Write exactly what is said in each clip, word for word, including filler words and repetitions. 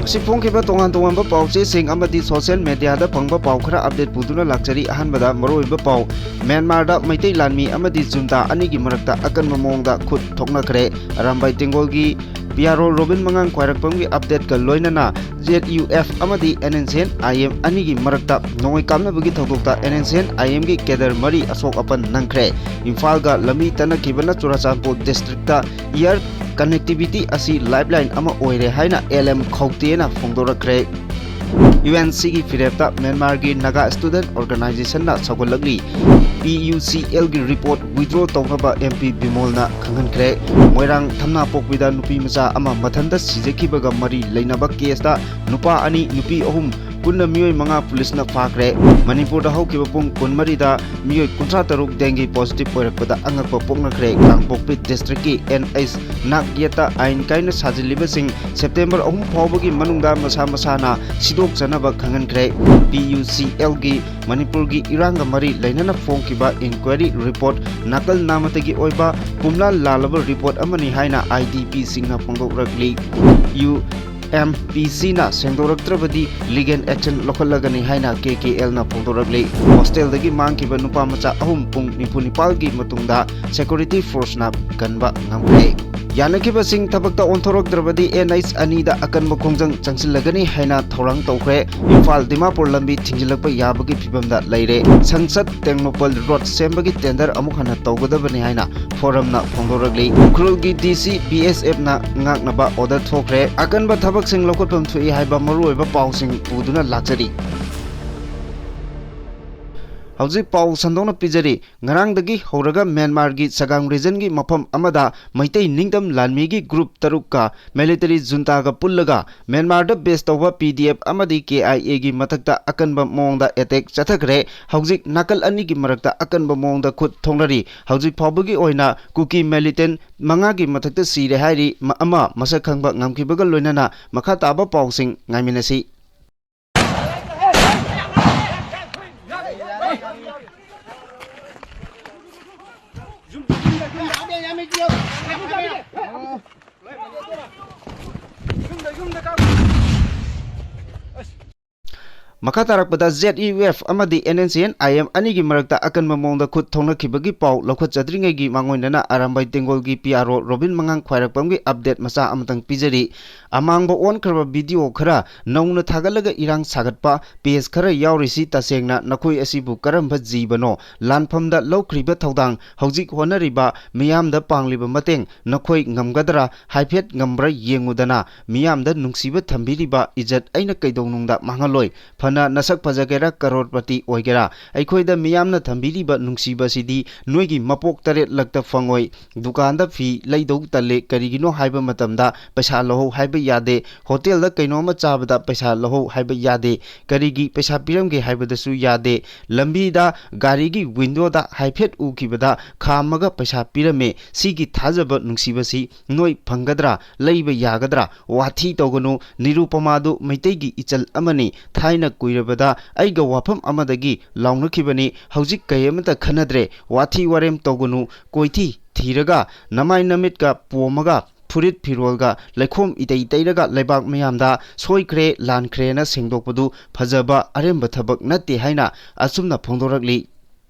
ꯉꯁꯤ ꯐꯣꯡꯈꯤꯕ ꯇꯣꯉꯥꯟ ꯇꯣꯉꯥꯟꯕ ꯄꯥꯎꯆꯦꯁꯤꯡ ꯑꯃꯗꯤ social mediaꯗ ꯐꯪꯕ ꯄꯥꯎ ꯈꯔ update ꯄꯨꯗꯨꯅ ꯂꯥꯛꯆꯔꯤ꯫ ꯑꯍꯥꯟꯕꯗ ꯃꯔꯨꯑꯣꯏꯕ ꯄꯥꯎ, ꯃ꯭ꯌꯥꯟꯃꯥꯔꯗ ꯃꯩꯇꯩ ꯂꯥꯟꯃꯤ ꯑꯃꯗꯤ ꯖꯨꯟꯇꯥ ꯑꯅꯤꯒꯤ ꯃꯔꯛꯇ ꯑꯀꯟꯕ ꯃꯑꯣꯡꯗ ꯈꯨꯠ ꯊꯣꯛꯅꯈ꯭ꯔꯦ꯫ ꯑꯔꯥꯝꯕꯥꯏ ꯇꯦꯡꯒꯣꯜꯒꯤ P R O ꯔꯣꯕꯤꯟ ꯃꯉꯥꯡ ꯈ꯭ꯋꯥꯏꯔꯥꯛꯄꯝꯒꯤ updateꯀ ꯂꯣꯏꯅꯅ Z U F ꯑꯃꯗꯤ N S C N I M ꯑꯅꯤꯒꯤ ꯃꯔꯛꯇ ꯅꯣꯡꯃꯩ ꯀꯥꯞꯅꯕꯒꯤ ꯊꯧꯗꯣꯛꯇ N S C N I Mꯒꯤ cadre ꯃꯔꯤ ꯑꯁꯣꯛ ꯑꯄꯟ ꯅꯪꯈ꯭ꯔꯦ꯫ ꯏꯝꯐꯥꯜꯒ ꯂꯝꯕꯤ ꯇꯠꯅꯈꯤꯕꯅ ꯆꯨꯔꯥꯆꯥꯟꯄꯨꯔ districtꯇ air connectivity ꯑꯁꯤ lifeline ꯑꯃ ꯑꯣꯏꯔꯦ ꯍꯥꯏꯅ L M ꯈꯧꯇꯦꯅ ꯐꯣꯡꯗꯣꯔꯛꯈ꯭ꯔꯦ꯫ UNCꯒꯤ ꯐꯤꯔꯦꯞꯇ ꯃ꯭ꯌꯥꯟꯃꯥꯔꯒꯤ Naga Student Organizationꯅ ꯁꯧꯒꯠꯂꯛꯂꯤ꯫ PUCLꯒꯤ report withdraw ꯇꯧꯅꯕ MP ꯕꯤꯃꯣꯜꯅ ꯈꯪꯍꯟꯈ꯭ꯔꯦ꯫ ꯃꯣꯏꯔꯥꯡ ꯊꯝꯅꯥꯄꯣꯛꯄꯤꯗ ꯅꯨꯄꯤ ꯃꯆꯥ ꯑꯃ ꯃꯊꯟꯇ ꯁꯤꯖꯈꯤꯕꯒ ꯃꯔꯤ ꯂꯩꯅꯕ caseꯇ ꯅꯨꯄꯥ ꯑꯅꯤ, ꯅꯨꯄꯤ ꯑꯍꯨꯝ, ꯄꯨꯟꯅ ꯃꯤꯑꯣꯏ ꯃꯉꯥ ꯄꯨꯂꯤꯁꯅ ꯐꯥꯈ꯭ꯔꯦ꯫ ꯃꯅꯤꯄꯨꯔꯗ ꯍꯧꯈꯤꯕ ꯄꯨꯡ ꯀꯨꯟꯃꯔꯤꯗ ꯃꯤꯑꯣꯏ ꯀꯨꯟꯊ꯭ꯔꯥ ꯇꯔꯨꯛ dengue positive ꯑꯣꯏꯔꯛꯄꯗ ꯑꯉꯛꯄ ꯄꯣꯛꯅꯈ꯭ꯔꯦ꯫ ꯀꯥꯡꯄꯣꯛꯄꯤ districtꯀꯤ N H ꯅꯥꯛ ꯌꯦꯠꯇ ꯑꯥꯏꯟ ꯀꯥꯏꯅ ꯁꯥꯖꯤꯜꯂꯤꯕꯁꯤꯡ September ꯑꯍꯨꯝ ꯐꯥꯎꯕꯒꯤ ꯃꯅꯨꯡꯗ ꯃꯁꯥ ꯃꯁꯥꯅ ꯁꯤꯗꯣꯛꯆꯅꯕ ꯈꯪꯍꯟꯈ꯭ꯔꯦ꯫ PUCLꯒꯤ ꯃꯅꯤꯄꯨꯔꯒꯤ ꯏꯔꯥꯡꯒ ꯃꯔꯤ ꯂꯩꯅꯅ ꯐꯣꯡꯈꯤꯕ inquiry report ꯅꯥꯀꯜ ꯅꯥꯃꯇꯒꯤ ꯑꯣꯏꯕ ꯄꯨꯝꯂꯥ ꯂꯥꯜꯂꯕ report ꯑꯃꯅꯤ ꯍꯥꯏꯅ IDPꯁꯤꯡꯅ ꯐꯣꯡꯗꯣꯛꯂꯛꯂꯤ꯫ UMPCꯅ ꯁꯦꯡꯗꯣꯔꯛꯇ꯭ꯔꯕꯗꯤ legal action ꯂꯧꯈꯠꯂꯒꯅꯤ ꯍꯥꯏꯅ KKLꯅ ꯐꯣꯡꯗꯣꯔꯛꯂꯤ꯫ Hostelꯗꯒꯤ ꯃꯥꯡꯈꯤꯕ ꯅꯨꯄꯥ ꯃꯆꯥ ꯑꯍꯨꯝ ꯄꯨꯡ ꯅꯤꯐꯨ ꯅꯤꯄꯥꯜꯒꯤ ꯃꯇꯨꯡꯗ security forceꯅ ꯀꯟꯕ ꯉꯝꯈ꯭ꯔꯦ꯫ ꯌꯥꯅꯈꯤꯕꯁꯤꯡ ꯊꯕꯛꯇ ꯑꯣꯟꯊꯣꯔꯛꯇ꯭ꯔꯕꯗꯤ N H ꯑꯅꯤꯗ ꯑꯀꯟꯕ ꯈꯣꯡꯖꯪ ꯆꯪꯁꯤꯜꯂꯒꯅꯤ ꯍꯥꯏꯅ ꯊꯧꯔꯥꯡ ꯇꯧꯈ꯭ꯔꯦ꯫ ꯏꯝꯐꯥꯜ ꯗꯤꯃꯥꯄꯨꯔ ꯂꯝꯕꯤ ꯊꯤꯡꯖꯤꯜꯂꯛꯄ ꯌꯥꯕꯒꯤ ꯐꯤꯕꯝꯗ ꯂꯩꯔꯦ꯫ ꯁꯪꯁꯠ ꯇꯦꯡꯅꯧꯄꯜ road ꯁꯦꯝꯕꯒꯤ tender ꯑꯃꯨꯛ ꯍꯟꯅ ꯇꯧꯒꯗꯕꯅꯤ ꯍꯥꯏꯅ ꯐꯣꯔꯝꯅ ꯐꯣꯡꯗꯣꯔꯛꯂꯤ꯫ ꯎꯈ꯭ꯔꯨꯜꯒꯤ DC BSFꯅ ꯉꯥꯛꯅꯕ order ꯊꯣꯛꯈ꯭ꯔꯦ꯫ ꯑꯀꯟꯕ ꯊꯕꯛꯁꯤꯡ ꯂꯧꯈꯠꯐꯝ ꯊꯣꯛꯏ ꯍꯥꯏꯕ ꯃꯔꯨꯑꯣꯏꯕ ꯄꯥꯎꯁꯤꯡ ꯄꯨꯗꯨꯅ ꯂꯥꯛꯆꯔꯤ꯫ ꯍꯧꯖꯤꯛ ꯄꯥꯎ ꯁꯟꯗꯣꯛꯅ ꯄꯤꯖꯔꯤ꯫ ꯉꯔꯥꯡꯗꯒꯤ ꯍꯧꯔꯒ ꯃ꯭ꯌꯥꯟꯃꯥꯔꯒꯤ ꯁꯒꯥꯡ regionꯒꯤ ꯃꯐꯝ ꯑꯃꯗ ꯃꯩꯇꯩ ꯅꯤꯡꯇꯝ ꯂꯥꯟꯃꯤꯒꯤ group ꯇꯔꯨꯛꯀ military juntaꯒ ꯄꯨꯜꯂꯒ ꯃ꯭ꯌꯥꯟꯃꯥꯔꯗ base ꯇꯧꯕ PDF ꯑꯃꯗꯤ KIAꯒꯤ ꯃꯊꯛꯇ ꯑꯀꯟꯕ ꯃꯑꯣꯡꯗ attack ꯆꯠꯊꯈ꯭ꯔꯦ꯫ ꯍꯧꯖꯤꯛ ꯅꯥꯀꯜ ꯑꯅꯤꯒꯤ ꯃꯔꯛꯇ ꯑꯀꯟꯕ ꯃꯑꯣꯡꯗ ꯈꯨꯠ ꯊꯣꯛꯅꯔꯤ꯫ ꯍꯧꯖꯤꯛ ꯐꯥꯎꯕꯒꯤ ꯑꯣꯏꯅ ꯀꯨꯀꯤ militant ꯃꯉꯥꯒꯤ ꯃꯊꯛꯇ ꯁꯤꯔꯦ ꯍꯥꯏꯔꯤ, ꯃ-, ꯑꯃ ꯃꯁꯛ ꯈꯪꯕ ꯉꯝꯈꯤꯕꯒ ꯂꯣꯏꯅꯅ ꯃꯈꯥ ꯇꯥꯕ ꯄꯥꯎꯁꯤꯡ ꯉꯥꯏꯃꯤꯟꯅꯁꯤ꯫ ꯃꯈꯥ ꯇꯥꯔꯛꯄꯗ Z U F ꯑꯃꯗꯤ N N C N I M ꯑꯅꯤꯒꯤ ꯃꯔꯛꯇ ꯑꯀꯟꯕ ꯃꯑꯣꯡꯗ ꯈꯨꯠ ꯊꯣꯛꯅꯈꯤꯕꯒꯤ ꯄꯥꯎ ꯂꯧꯈꯠꯆꯗ꯭ꯔꯤꯉꯩꯒꯤ ꯃꯥꯡꯑꯣꯏꯅꯅ ꯑꯔꯥꯝꯕꯥꯏ ꯇꯦꯡꯒꯣꯜꯒꯤ P R O ꯔꯣꯕꯤꯟ ꯃꯉꯥꯡ ꯈ꯭ꯋꯥꯏꯔꯥꯛꯄꯝꯒꯤ update ꯃꯆꯥ ꯑꯃꯇꯪ ꯄꯤꯖꯔꯤ꯫ ꯑꯃꯥꯡꯕ ꯑꯣꯟꯈ꯭ꯔꯕ video ꯈꯔ ꯅꯧꯅ ꯊꯥꯒꯠꯂꯒ ꯏꯔꯥꯡ ꯁꯥꯒꯠꯄ page ꯈꯔ ꯌꯥꯎꯔꯤꯁꯤ ꯇꯁꯦꯡꯅ ꯅꯈꯣꯏ ꯑꯁꯤꯕꯨ ꯀꯔꯝꯕ ꯖꯤꯕꯅꯣ? ꯂꯥꯟꯐꯝꯗ ꯂꯧꯈ꯭ꯔꯤꯕ ꯊꯧꯗꯥꯡ, ꯍꯧꯖꯤꯛ ꯍꯣꯠꯅꯔꯤꯕ, ꯃꯤꯌꯥꯝꯗ ꯄꯥꯡꯂꯤꯕ ꯃꯇꯦꯡ ꯅꯈꯣꯏ ꯉꯝꯒꯗ꯭ꯔꯥ? ꯍꯥꯏꯐꯦꯠ ꯉꯝꯕ꯭ꯔꯥ ꯌꯦꯡꯉꯨꯗꯅ꯫ ꯃꯤꯌꯥꯝꯗ ꯅꯨꯡꯁꯤꯕ ꯊꯝꯕꯤꯔꯤꯕ ꯏꯖꯠ ꯑꯩꯅ ꯀꯩꯗꯧꯅꯨꯡꯗ ꯃꯥꯡꯍꯜꯂꯣꯏ꯫ ꯐꯅ ꯅꯁꯛ ꯐꯖꯒꯦꯔꯥ, ꯀꯔꯣꯔꯄꯇꯤ ꯑꯣꯏꯒꯦꯔꯥ, ꯑꯩꯈꯣꯏꯗ ꯃꯤꯌꯥꯝꯅ ꯊꯝꯕꯤꯔꯤꯕ ꯅꯨꯡꯁꯤꯕꯁꯤꯗꯤ ꯅꯣꯏꯒꯤ ꯃꯄꯣꯛ ꯇꯔꯦꯠ ꯂꯛꯇ ꯐꯪꯉꯣꯏ꯫ ꯗꯨꯀꯥꯟꯗ ꯐꯤ ꯂꯩꯗꯧ ꯇꯜꯂꯦ꯫ ꯀꯔꯤꯒꯤꯅꯣ ꯍꯥꯏꯕ ꯃꯇꯝꯗ ꯄꯩꯁꯥ ꯂꯧꯍꯧ ꯍꯥꯏꯕ ꯌꯥꯗꯦ꯫ ꯍꯣꯇꯦꯜꯗ ꯀꯩꯅꯣꯝꯃ ꯆꯥꯕꯗ ꯄꯩꯁꯥ ꯂꯧꯍꯧ ꯍꯥꯏꯕ ꯌꯥꯗꯦ꯫ ꯀꯔꯤꯒꯤ ꯄꯩꯁꯥ ꯄꯤꯔꯝꯒꯦ ꯍꯥꯏꯕꯗꯁꯨ ꯌꯥꯗꯦ꯫ ꯂꯝꯕꯤꯗ ꯒꯥꯔꯤꯒꯤ windowꯗ ꯍꯥꯏꯐꯦꯠ ꯎꯈꯤꯕꯗ ꯈꯥꯝꯃꯒ ꯄꯩꯁꯥ ꯄꯤꯔꯝꯃꯦ꯫ ꯁꯤꯒꯤ ꯊꯥꯖꯕ ꯅꯨꯡꯁꯤꯕꯁꯤ ꯅꯣꯏ ꯐꯪꯒꯗ꯭ꯔꯥ? ꯂꯩꯕ ꯌꯥꯒꯗ꯭ꯔꯥ? ꯋꯥꯊꯤ ꯇꯧꯒꯅꯨ꯫ ꯅꯤꯔꯨꯄꯃꯥꯗꯨ ꯃꯩꯇꯩꯒꯤ ꯏꯆꯜ ꯑꯃꯅꯤ꯫ ꯊꯥꯏꯅ ꯀꯨꯏꯔꯕꯗ ꯑꯩꯒ ꯋꯥꯐꯝ ꯑꯃꯗꯒꯤ ꯂꯥꯎꯅꯈꯤꯕꯅꯤ꯫ ꯍꯧꯖꯤꯛ ꯀꯩ ꯑꯃꯠꯇ ꯈꯟꯅꯗ꯭ꯔꯦ꯫ ꯋꯥꯊꯤ ꯋꯥꯔꯦꯝ ꯇꯧꯒꯅꯨ꯫ ꯀꯣꯏꯊꯤ ꯊꯤꯔꯒ ꯅꯃꯥꯏ ꯅꯃꯤꯠꯀ ꯄꯣꯝꯃꯒ ꯐꯨꯔꯤꯠ ꯐꯤꯔꯣꯜꯒ ꯂꯩꯈꯣꯝ ꯏꯇꯩ ꯇꯩꯔꯒ ꯂꯩꯕꯥꯛ ꯃꯌꯥꯝꯗ ꯁꯣꯏꯈ꯭ꯔꯦ ꯂꯥꯟꯈ꯭ꯔꯦꯅ ꯁꯦꯡꯗꯣꯛꯄꯗꯨ ꯐꯖꯕ ꯑꯔꯦꯝꯕ ꯊꯕꯛ ꯅꯠꯇꯦ ꯍꯥꯏꯅ ꯑꯁꯨꯝꯅ ꯐꯣꯡꯗꯣꯔꯛꯂꯤ꯫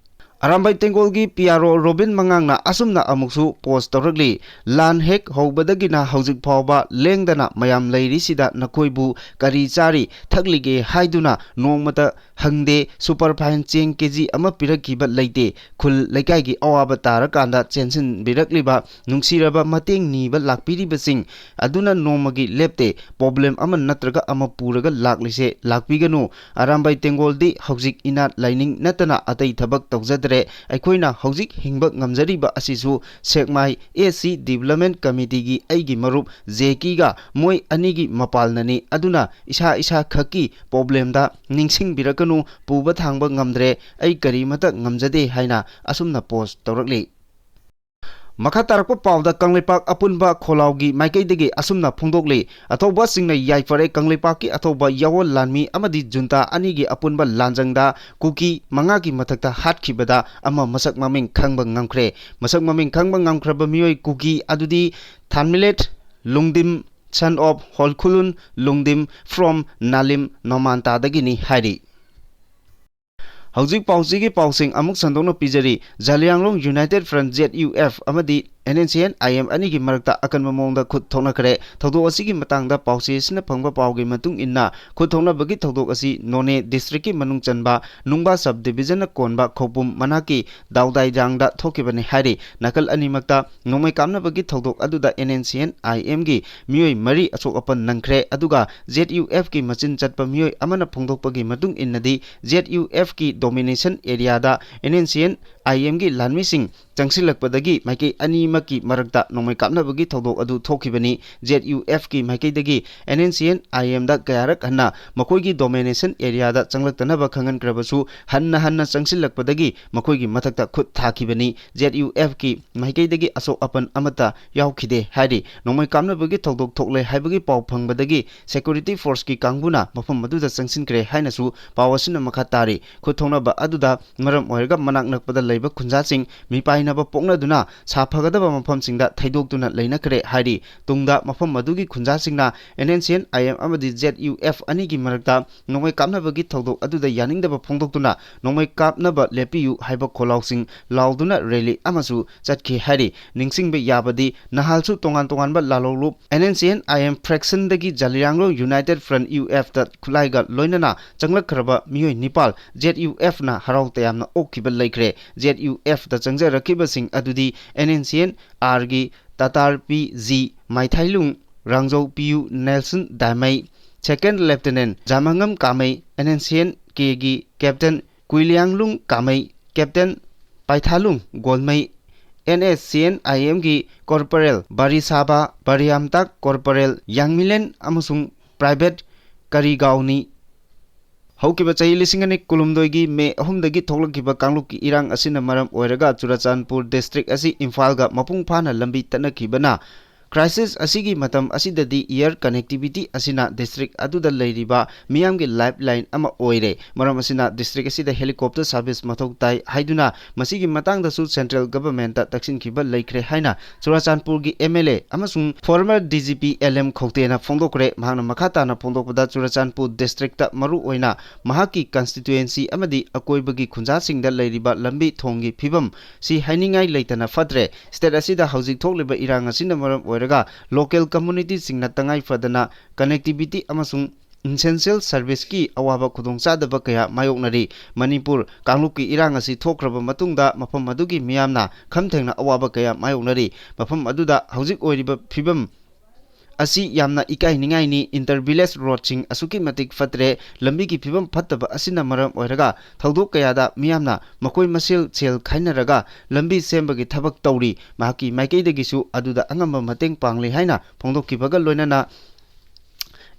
ꯑꯔꯥꯝꯕꯥꯏ ꯇꯦꯡꯒꯣꯜꯒꯤ P R O ꯔꯣꯕꯤꯟ ꯃꯉꯥꯡꯅ ꯑꯁꯨꯝꯅ ꯑꯃꯨꯛꯁꯨ post ꯇꯧꯔꯛꯂꯤ꯫ ꯂꯥꯟ ꯍꯦꯛ ꯍꯧꯕꯗꯒꯤꯅ ꯍꯧꯖꯤꯛ ꯐꯥꯎꯕ ꯂꯦꯡꯗꯅ ꯃꯌꯥꯝ ꯂꯩꯔꯤꯁꯤꯗ ꯅꯈꯣꯏꯕꯨ ꯀꯔꯤ ꯆꯥꯔꯤ ꯊꯛꯂꯤꯒꯦ ꯍꯥꯏꯗꯨꯅ ꯅꯣꯡꯃꯇ ꯍꯪꯗꯦ꯫ Superfine ꯆꯦꯡ K G ꯑꯃ ꯄꯤꯔꯛꯈꯤꯕ ꯂꯩꯇꯦ꯫ ꯈꯨꯜ ꯂꯩꯀꯥꯏꯒꯤ ꯑꯋꯥꯕ ꯇꯥꯔꯀꯥꯟꯗ ꯆꯦꯟꯁꯤꯟꯕꯤꯔꯛꯂꯤꯕ, ꯅꯨꯡꯁꯤꯔꯕ ꯃꯇꯦꯡ ꯅꯤꯕ ꯂꯥꯛꯄꯤꯔꯤꯕꯁꯤꯡ ꯑꯗꯨꯅ ꯅꯣꯡꯃꯒꯤ ꯂꯦꯞꯇꯦ꯫ Problem ꯑꯃ ꯅꯠꯇ꯭ꯔꯒ ꯑꯃ ꯄꯨꯔꯒ ꯂꯥꯛꯂꯤꯁꯦ ꯂꯥꯛꯄꯤꯒꯅꯨ꯫ ꯑꯔꯥꯝꯕꯥꯏ ꯇꯦꯡꯒꯣꯜꯗꯤ ꯍꯧꯖꯤꯛ ꯏꯅꯥꯠ ꯂꯥꯏꯅꯤꯡ ꯅꯠꯇꯅ ꯑꯇꯩ ꯊꯕꯛ ꯇꯧꯖꯗ꯭ꯔꯦ꯫ ꯑꯩꯈꯣꯏꯅ ꯍꯧꯖꯤꯛ ꯍꯤꯡꯕ ꯉꯝꯖꯔꯤꯕ ꯑꯁꯤꯁꯨ ꯁꯦꯛꯃꯥꯏ A C Development Committeeꯒꯤ ꯑꯩꯒꯤ ꯃꯔꯨꯞ ꯖꯦꯀꯤꯒ ꯃꯣꯏ ꯑꯅꯤꯒꯤ ꯃꯄꯥꯜꯅꯅꯤ꯫ ꯑꯗꯨꯅ ꯏꯁꯥ ꯏꯁꯥ ꯈꯛꯀꯤ problemꯗ ꯅꯤꯡꯁꯤꯡꯕꯤꯔꯛꯀꯅꯨ꯫ ꯄꯨꯕ ꯊꯥꯡꯕ ꯉꯝꯗ꯭ꯔꯦ, ꯑꯩ ꯀꯔꯤꯃꯇ ꯉꯝꯖꯗꯦ ꯍꯥꯏꯅ ꯑꯁꯨꯝꯅ post ꯇꯧꯔꯛꯂꯤ꯫ ꯃꯈꯥ ꯇꯥꯔꯛꯄ ꯄꯥꯎꯗ ꯀꯪꯂꯩꯄꯥꯛ ꯑꯄꯨꯟꯕ ꯈꯣꯜꯂꯥꯎꯒꯤ ꯃꯥꯏꯀꯩꯗꯒꯤ ꯑꯁꯨꯝꯅ ꯐꯣꯡꯗꯣꯛꯂꯤ꯫ ꯑꯊꯧꯕꯁꯤꯡꯅ ꯌꯥꯏꯐꯔꯦ꯫ ꯀꯪꯂꯩꯄꯥꯛꯀꯤ ꯑꯊꯧꯕ ꯌꯥꯑꯣꯟ ꯂꯥꯟꯃꯤ ꯑꯃꯗꯤ ꯖꯨꯟꯇꯥ ꯑꯅꯤꯒꯤ ꯑꯄꯨꯟꯕ ꯂꯥꯟꯖꯪꯗ ꯀꯨꯀꯤ ꯃꯉꯥꯒꯤ ꯃꯊꯛꯇ ꯍꯥꯠꯈꯤꯕꯗ ꯑꯃ ꯃꯁꯛ ꯃꯃꯤꯡ ꯈꯪꯕ ꯉꯝꯈ꯭ꯔꯦ꯫ ꯃꯁꯛ ꯃꯃꯤꯡ ꯈꯪꯕ ꯉꯝꯈ꯭ꯔꯕ ꯃꯤꯑꯣꯏ ꯀꯨꯀꯤ ꯑꯗꯨꯗꯤ ꯊꯥꯟꯃꯤꯂꯦꯠ ꯂꯨꯡꯗꯤꯝ son of Holkhulun Lungdim from Nalim Nomantadagini ꯍꯥꯏꯔꯤ꯫ ꯍꯧꯖꯤꯛ ꯄꯥꯎꯆꯦꯒꯤ ꯄꯥꯎꯁꯤꯡ ꯑꯃꯨꯛ ꯁꯟꯗꯣꯛꯅ ꯄꯤꯖꯔꯤ꯫ ꯖꯥꯂꯤꯌꯥꯡꯔꯣꯡ United Front, Z U F, ꯑꯃꯗꯤ N N C N I M ꯑꯅꯤꯒꯤ ꯃꯔꯛꯇ ꯑꯀꯟꯕ ꯃꯑꯣꯡꯗ ꯈꯨꯠ ꯊꯣꯛꯅꯈ꯭ꯔꯦ꯫ ꯊꯧꯗꯣꯛ ꯑꯁꯤꯒꯤ ꯃꯇꯥꯡꯗ ꯄꯥꯎꯆꯦ ꯑꯁꯤꯅ ꯐꯪꯕ ꯄꯥꯎꯒꯤ ꯃꯇꯨꯡ ꯏꯟꯅ, ꯈꯨꯠ ꯊꯣꯛꯅꯕꯒꯤ ꯊꯧꯗꯣꯛ ꯑꯁꯤ ꯅꯣꯅꯦ district ꯀꯤ ꯃꯅꯨꯡ ꯆꯟꯕ ꯅꯨꯡꯕꯥ sub division ꯅ ꯀꯣꯟꯕ ꯈꯧꯄꯨꯝ ꯃꯅꯥꯛꯀꯤ ꯗꯥꯎꯗꯥꯏꯖꯥꯡꯗ ꯊꯣꯛꯈꯤꯕꯅꯤ ꯍꯥꯏꯔꯤ꯫ ꯅꯥꯀꯜ ꯑꯅꯤꯃꯛꯇ ꯅꯣꯡꯃꯩ ꯀꯥꯞꯅꯕꯒꯤ ꯊꯧꯗꯣꯛ ꯑꯗꯨꯗ N N C N I M ꯒꯤ ꯃꯤꯑꯣꯏ ꯃꯔꯤ ꯑꯁꯣꯛ ꯑꯄꯟ ꯅꯪꯈ꯭ꯔꯦ꯫ ꯑꯗꯨꯒ Z U F ꯀꯤ ꯃꯆꯤꯟ ꯆꯠꯄ ꯃꯤꯑꯣꯏ ꯑꯃꯅ ꯐꯣꯡꯗꯣꯛꯄꯒꯤ ꯃꯇꯨꯡ ꯏꯟꯅꯗꯤ, Z U F ꯀꯤ domination area the N N C N I M ꯒꯤ ꯂꯥꯟꯃꯤꯁꯤꯡ ꯆꯪꯁꯤꯜꯂꯛꯄꯗꯒꯤ ꯃꯥꯏꯀꯩ ꯑꯅꯤꯃꯛꯀꯤ ꯃꯔꯛꯇ ꯅꯣꯡꯃꯩ ꯀꯥꯞꯅꯕꯒꯤ ꯊꯧꯗꯣꯛ ꯑꯗꯨ ꯊꯣꯛꯈꯤꯕꯅꯤ꯫ Z U F ꯀꯤ ꯃꯥꯏꯀꯩꯗꯒꯤ N N C N I M ꯗ ꯀꯌꯥꯔꯛ ꯍꯟꯅ ꯃꯈꯣꯏꯒꯤ domination area ꯗ ꯆꯪꯂꯛꯇꯅꯕ ꯈꯪꯍꯟꯈ꯭ꯔꯕꯁꯨ, ꯍꯟꯅ ꯍꯟꯅ ꯆꯪꯁꯤꯜꯂꯛꯄꯗꯒꯤ ꯃꯈꯣꯏꯒꯤ ꯃꯊꯛꯇ ꯈꯨꯠ ꯊꯥꯈꯤꯕꯅꯤ꯫ Z U F ꯀꯤ ꯃꯥꯏꯀꯩꯗꯒꯤ ꯑꯁꯣꯛ ꯑꯄꯟ ꯑꯃꯠꯇ ꯌꯥꯎꯈꯤꯗꯦ ꯍꯥꯏꯔꯤ꯫ ꯅꯣꯡꯃꯩ ꯀꯥꯞꯅꯕꯒꯤ ꯊꯧꯗꯣꯛ ꯊꯣꯛꯂꯦ ꯍꯥꯏꯕꯒꯤ ꯄꯥꯎ ꯐꯪꯕꯗꯒꯤ security force ꯀꯤ ꯀꯥꯡꯕꯨꯅ ꯃꯐꯝ ꯑꯗꯨꯗ ꯆꯪꯁꯤꯟꯈ꯭ꯔꯦ ꯍꯥꯏꯅꯁꯨ ꯄꯥꯎ ꯑꯁꯤꯅ ꯃꯈꯥ ꯇꯥꯔꯤ꯫ ꯈꯨꯠ ꯊꯣꯛꯅꯕ ꯑꯗꯨꯗ ꯃꯔꯝ ꯑꯣꯏꯔꯒ ꯃꯅꯥꯛ ꯅꯛꯄꯗ ꯂꯩꯕ ꯈꯨꯟꯖꯥꯁꯤꯡ ꯃꯤꯄꯥꯏꯅꯕ ꯄꯣꯛꯅꯗꯨꯅ ꯁꯥꯐꯒꯗꯕ ꯃꯐꯝꯁꯤꯡꯗ ꯊꯩꯗꯣꯛꯇꯨꯅ ꯂꯩꯅꯈ꯭ꯔꯦ ꯍꯥꯏꯔꯤ꯫ ꯇꯨꯡꯗ ꯃꯐꯝ ꯑꯗꯨꯒꯤ ꯈꯨꯟꯖꯥꯁꯤꯡꯅ N N C N I M ꯑꯃꯗꯤ Z U F ꯑꯅꯤꯒꯤ ꯃꯔꯛꯇ ꯅꯣꯡꯃꯩ ꯀꯥꯞꯅꯕꯒꯤ ꯊꯧꯗꯣꯛ ꯑꯗꯨꯗ ꯌꯥꯅꯤꯡꯗꯕ ꯐꯣꯡꯗꯣꯛꯇꯨꯅ ꯅꯣꯡꯃꯩ ꯀꯥꯞꯅꯕ ꯂꯦꯞꯄꯤꯌꯨ ꯍꯥꯏꯕ ꯈꯣꯜꯂꯥꯎꯁꯤꯡ ꯂꯥꯎꯗꯨꯅ rally ꯑꯃꯁꯨ ꯆꯠꯈꯤ ꯍꯥꯏꯔꯤ꯫ ꯅꯤꯡꯁꯤꯡꯕ ꯌꯥꯕꯗꯤ, ꯅꯍꯥꯜꯁꯨ ꯇꯣꯉꯥꯟ ꯇꯣꯉꯥꯟꯕ ꯂꯥꯜꯍꯧꯂꯨꯞ N N C N I M fraction ꯗꯒꯤ ꯖꯥꯂꯤꯌꯥꯡꯔꯣꯡ United Front, U F ꯇ ꯈꯨꯠꯂꯥꯏꯒ ꯂꯣꯏꯅꯅ ꯆꯪꯂꯛꯈ꯭ꯔꯕ ꯃꯤꯑꯣꯏ ꯅꯤꯄꯥꯜ Z U F ꯅ ꯍꯔꯥꯎ ꯇꯌꯥꯝꯅ ꯑꯣꯛꯈꯤꯕ ꯂꯩꯈ꯭ꯔꯦ꯫ Z U F ꯇ ꯆꯪꯖꯔꯛꯈꯤꯕꯁꯤꯡ ꯑꯗꯨꯗꯤ N N C N R ꯒꯤ Tatar P G Maithailung, Rangjou P U Nelson Daimei, Second Lieutenant Jamangam Kamei, N N C N K ꯒꯤ Captain Kuiliyanglung Kamei, Captain Paithalung Golmei, N S C N I M ꯒꯤ Corporal Barisaba Bariyamtak, Corporal Yangmilen ꯑꯃꯁꯨꯡ Private ꯀꯔꯤꯒꯥꯎꯅꯤ꯫ ꯍꯧꯈꯤꯕ ꯆꯍꯤ ꯂꯤꯁꯤꯡ ꯑꯅꯤ ꯀꯨꯟꯍꯨꯝꯗꯣꯏꯒꯤ ꯃꯦ ꯑꯍꯨꯝꯗꯒꯤ ꯊꯣꯛꯂꯛꯈꯤꯕ ꯀꯥꯡꯂꯨꯞꯀꯤ ꯏꯔꯥꯡ ꯑꯁꯤꯅ ꯃꯔꯝ ꯑꯣꯏꯔꯒ ꯆꯨꯔꯆꯥꯟꯄꯨꯔ district ꯑꯁꯤ ꯏꯝꯐꯥꯜꯒ ꯃꯄꯨꯡ ꯐꯥꯅ ꯂꯝꯕꯤ ꯇꯠꯅꯈꯤꯕꯅ Crisis ꯑꯁꯤꯒꯤ ꯃꯇꯝ ꯑꯁꯤꯗꯗꯤ air connectivity ꯑꯁꯤꯅ district ꯑꯗꯨꯗ ꯂꯩꯔꯤꯕ ꯃꯤꯌꯥꯝꯒꯤ lifeline ꯑꯃ ꯑꯣꯏꯔꯦ꯫ ꯃꯔꯝ ꯑꯁꯤꯅ district ꯑꯁꯤꯗ helicopter service ꯃꯊꯧ ꯇꯥꯏ ꯍꯥꯏꯗꯨꯅ ꯃꯁꯤꯒꯤ ꯃꯇꯥꯡꯗꯁꯨ central governmentꯇ ꯇꯛꯁꯤꯟꯈꯤꯕ ꯂꯩꯈ꯭ꯔꯦ ꯍꯥꯏꯅ ꯆꯨꯔꯥꯆꯥꯟꯄꯨꯔꯒꯤ MLA ꯑꯃꯁꯨꯡ former DGP L M ꯈꯧꯇꯦꯅ ꯐꯣꯡꯗꯣꯛꯈ꯭ꯔꯦ꯫ ꯃꯍꯥꯛꯅ ꯃꯈꯥ ꯇꯥꯅ ꯐꯣꯡꯗꯣꯛꯄꯗ, ꯆꯨꯔꯥꯆꯥꯟꯄꯨꯔ districtꯇ ꯃꯔꯨꯑꯣꯏꯅ ꯃꯍꯥꯛꯀꯤ constituency ꯑꯃꯗꯤ ꯑꯀꯣꯏꯕꯒꯤ ꯈꯨꯟꯖꯥꯁꯤꯡꯗ ꯂꯩꯔꯤꯕ ꯂꯝꯕꯤ ꯊꯣꯡꯒꯤ ꯐꯤꯕꯝ ꯁꯤ ꯍꯥꯏꯅꯤꯡꯉꯥꯏ ꯂꯩꯇꯅ ꯐꯠꯇ꯭ꯔꯦ꯫ State ꯑꯁꯤꯗ ꯍꯧꯖꯤꯛ ꯊꯣꯛꯂꯤꯕ ꯏꯔꯥꯡ ꯑꯁꯤꯅ ꯃꯔꯝ ꯑꯣꯏꯔꯒ local communityꯁꯤꯡꯅ ꯇꯉꯥꯏ ꯐꯗꯅ connectivity ꯑꯃꯁꯨꯡ essential serviceꯀꯤ ꯑꯋꯥꯕ ꯈꯨꯗꯣꯡꯆꯥꯗꯕ ꯀꯌꯥ ꯃꯥꯌꯣꯛꯅꯔꯤ꯫ ꯃꯅꯤꯄꯨꯔ ꯀꯥꯡꯂꯨꯞꯀꯤ ꯏꯔꯥꯡ ꯑꯁꯤ ꯊꯣꯛꯈ꯭ꯔꯕ ꯃꯇꯨꯡꯗ ꯃꯐꯝ ꯑꯗꯨꯒꯤ ꯃꯤꯌꯥꯝꯅ ꯈꯝ ꯊꯦꯡꯅ ꯑꯋꯥꯕ ꯀꯌꯥ ꯃꯥꯌꯣꯛꯅꯔꯤ꯫ ꯃꯐꯝ ꯑꯗꯨꯗ ꯍꯧꯖꯤꯛ ꯑꯣꯏꯔꯤꯕ ꯐꯤꯕꯝ ꯑꯁꯤ ꯌꯥꯝꯅ ꯏꯀꯥꯏꯅꯤꯡꯉꯥꯏꯅꯤ꯫ Inter village roadꯁꯤꯡ ꯑꯁꯨꯛꯀꯤ ꯃꯇꯤꯛ ꯐꯠꯇ꯭ꯔꯦ꯫ ꯂꯝꯕꯤꯒꯤ ꯐꯤꯕꯝ ꯐꯠꯇꯕ ꯑꯁꯤꯅ ꯃꯔꯝ ꯑꯣꯏꯔꯒ ꯊꯧꯗꯣꯛ ꯀꯌꯥꯗ ꯃꯤꯌꯥꯝꯅ ꯃꯈꯣꯏ ꯃꯁꯦꯜ ꯁꯦꯜ ꯈꯥꯏꯅꯔꯒ ꯂꯝꯕꯤ ꯁꯦꯝꯕꯒꯤ ꯊꯕꯛ ꯇꯧꯔꯤ꯫ ꯃꯍꯥꯛꯀꯤ ꯃꯥꯏꯀꯩꯗꯒꯤꯁꯨ ꯑꯗꯨꯗ ꯑꯉꯝꯕ ꯃꯇꯦꯡ ꯄꯥꯡꯂꯤ ꯍꯥꯏꯅ ꯐꯣꯡꯗꯣꯛꯈꯤꯕꯒ ꯂꯣꯏꯅꯅ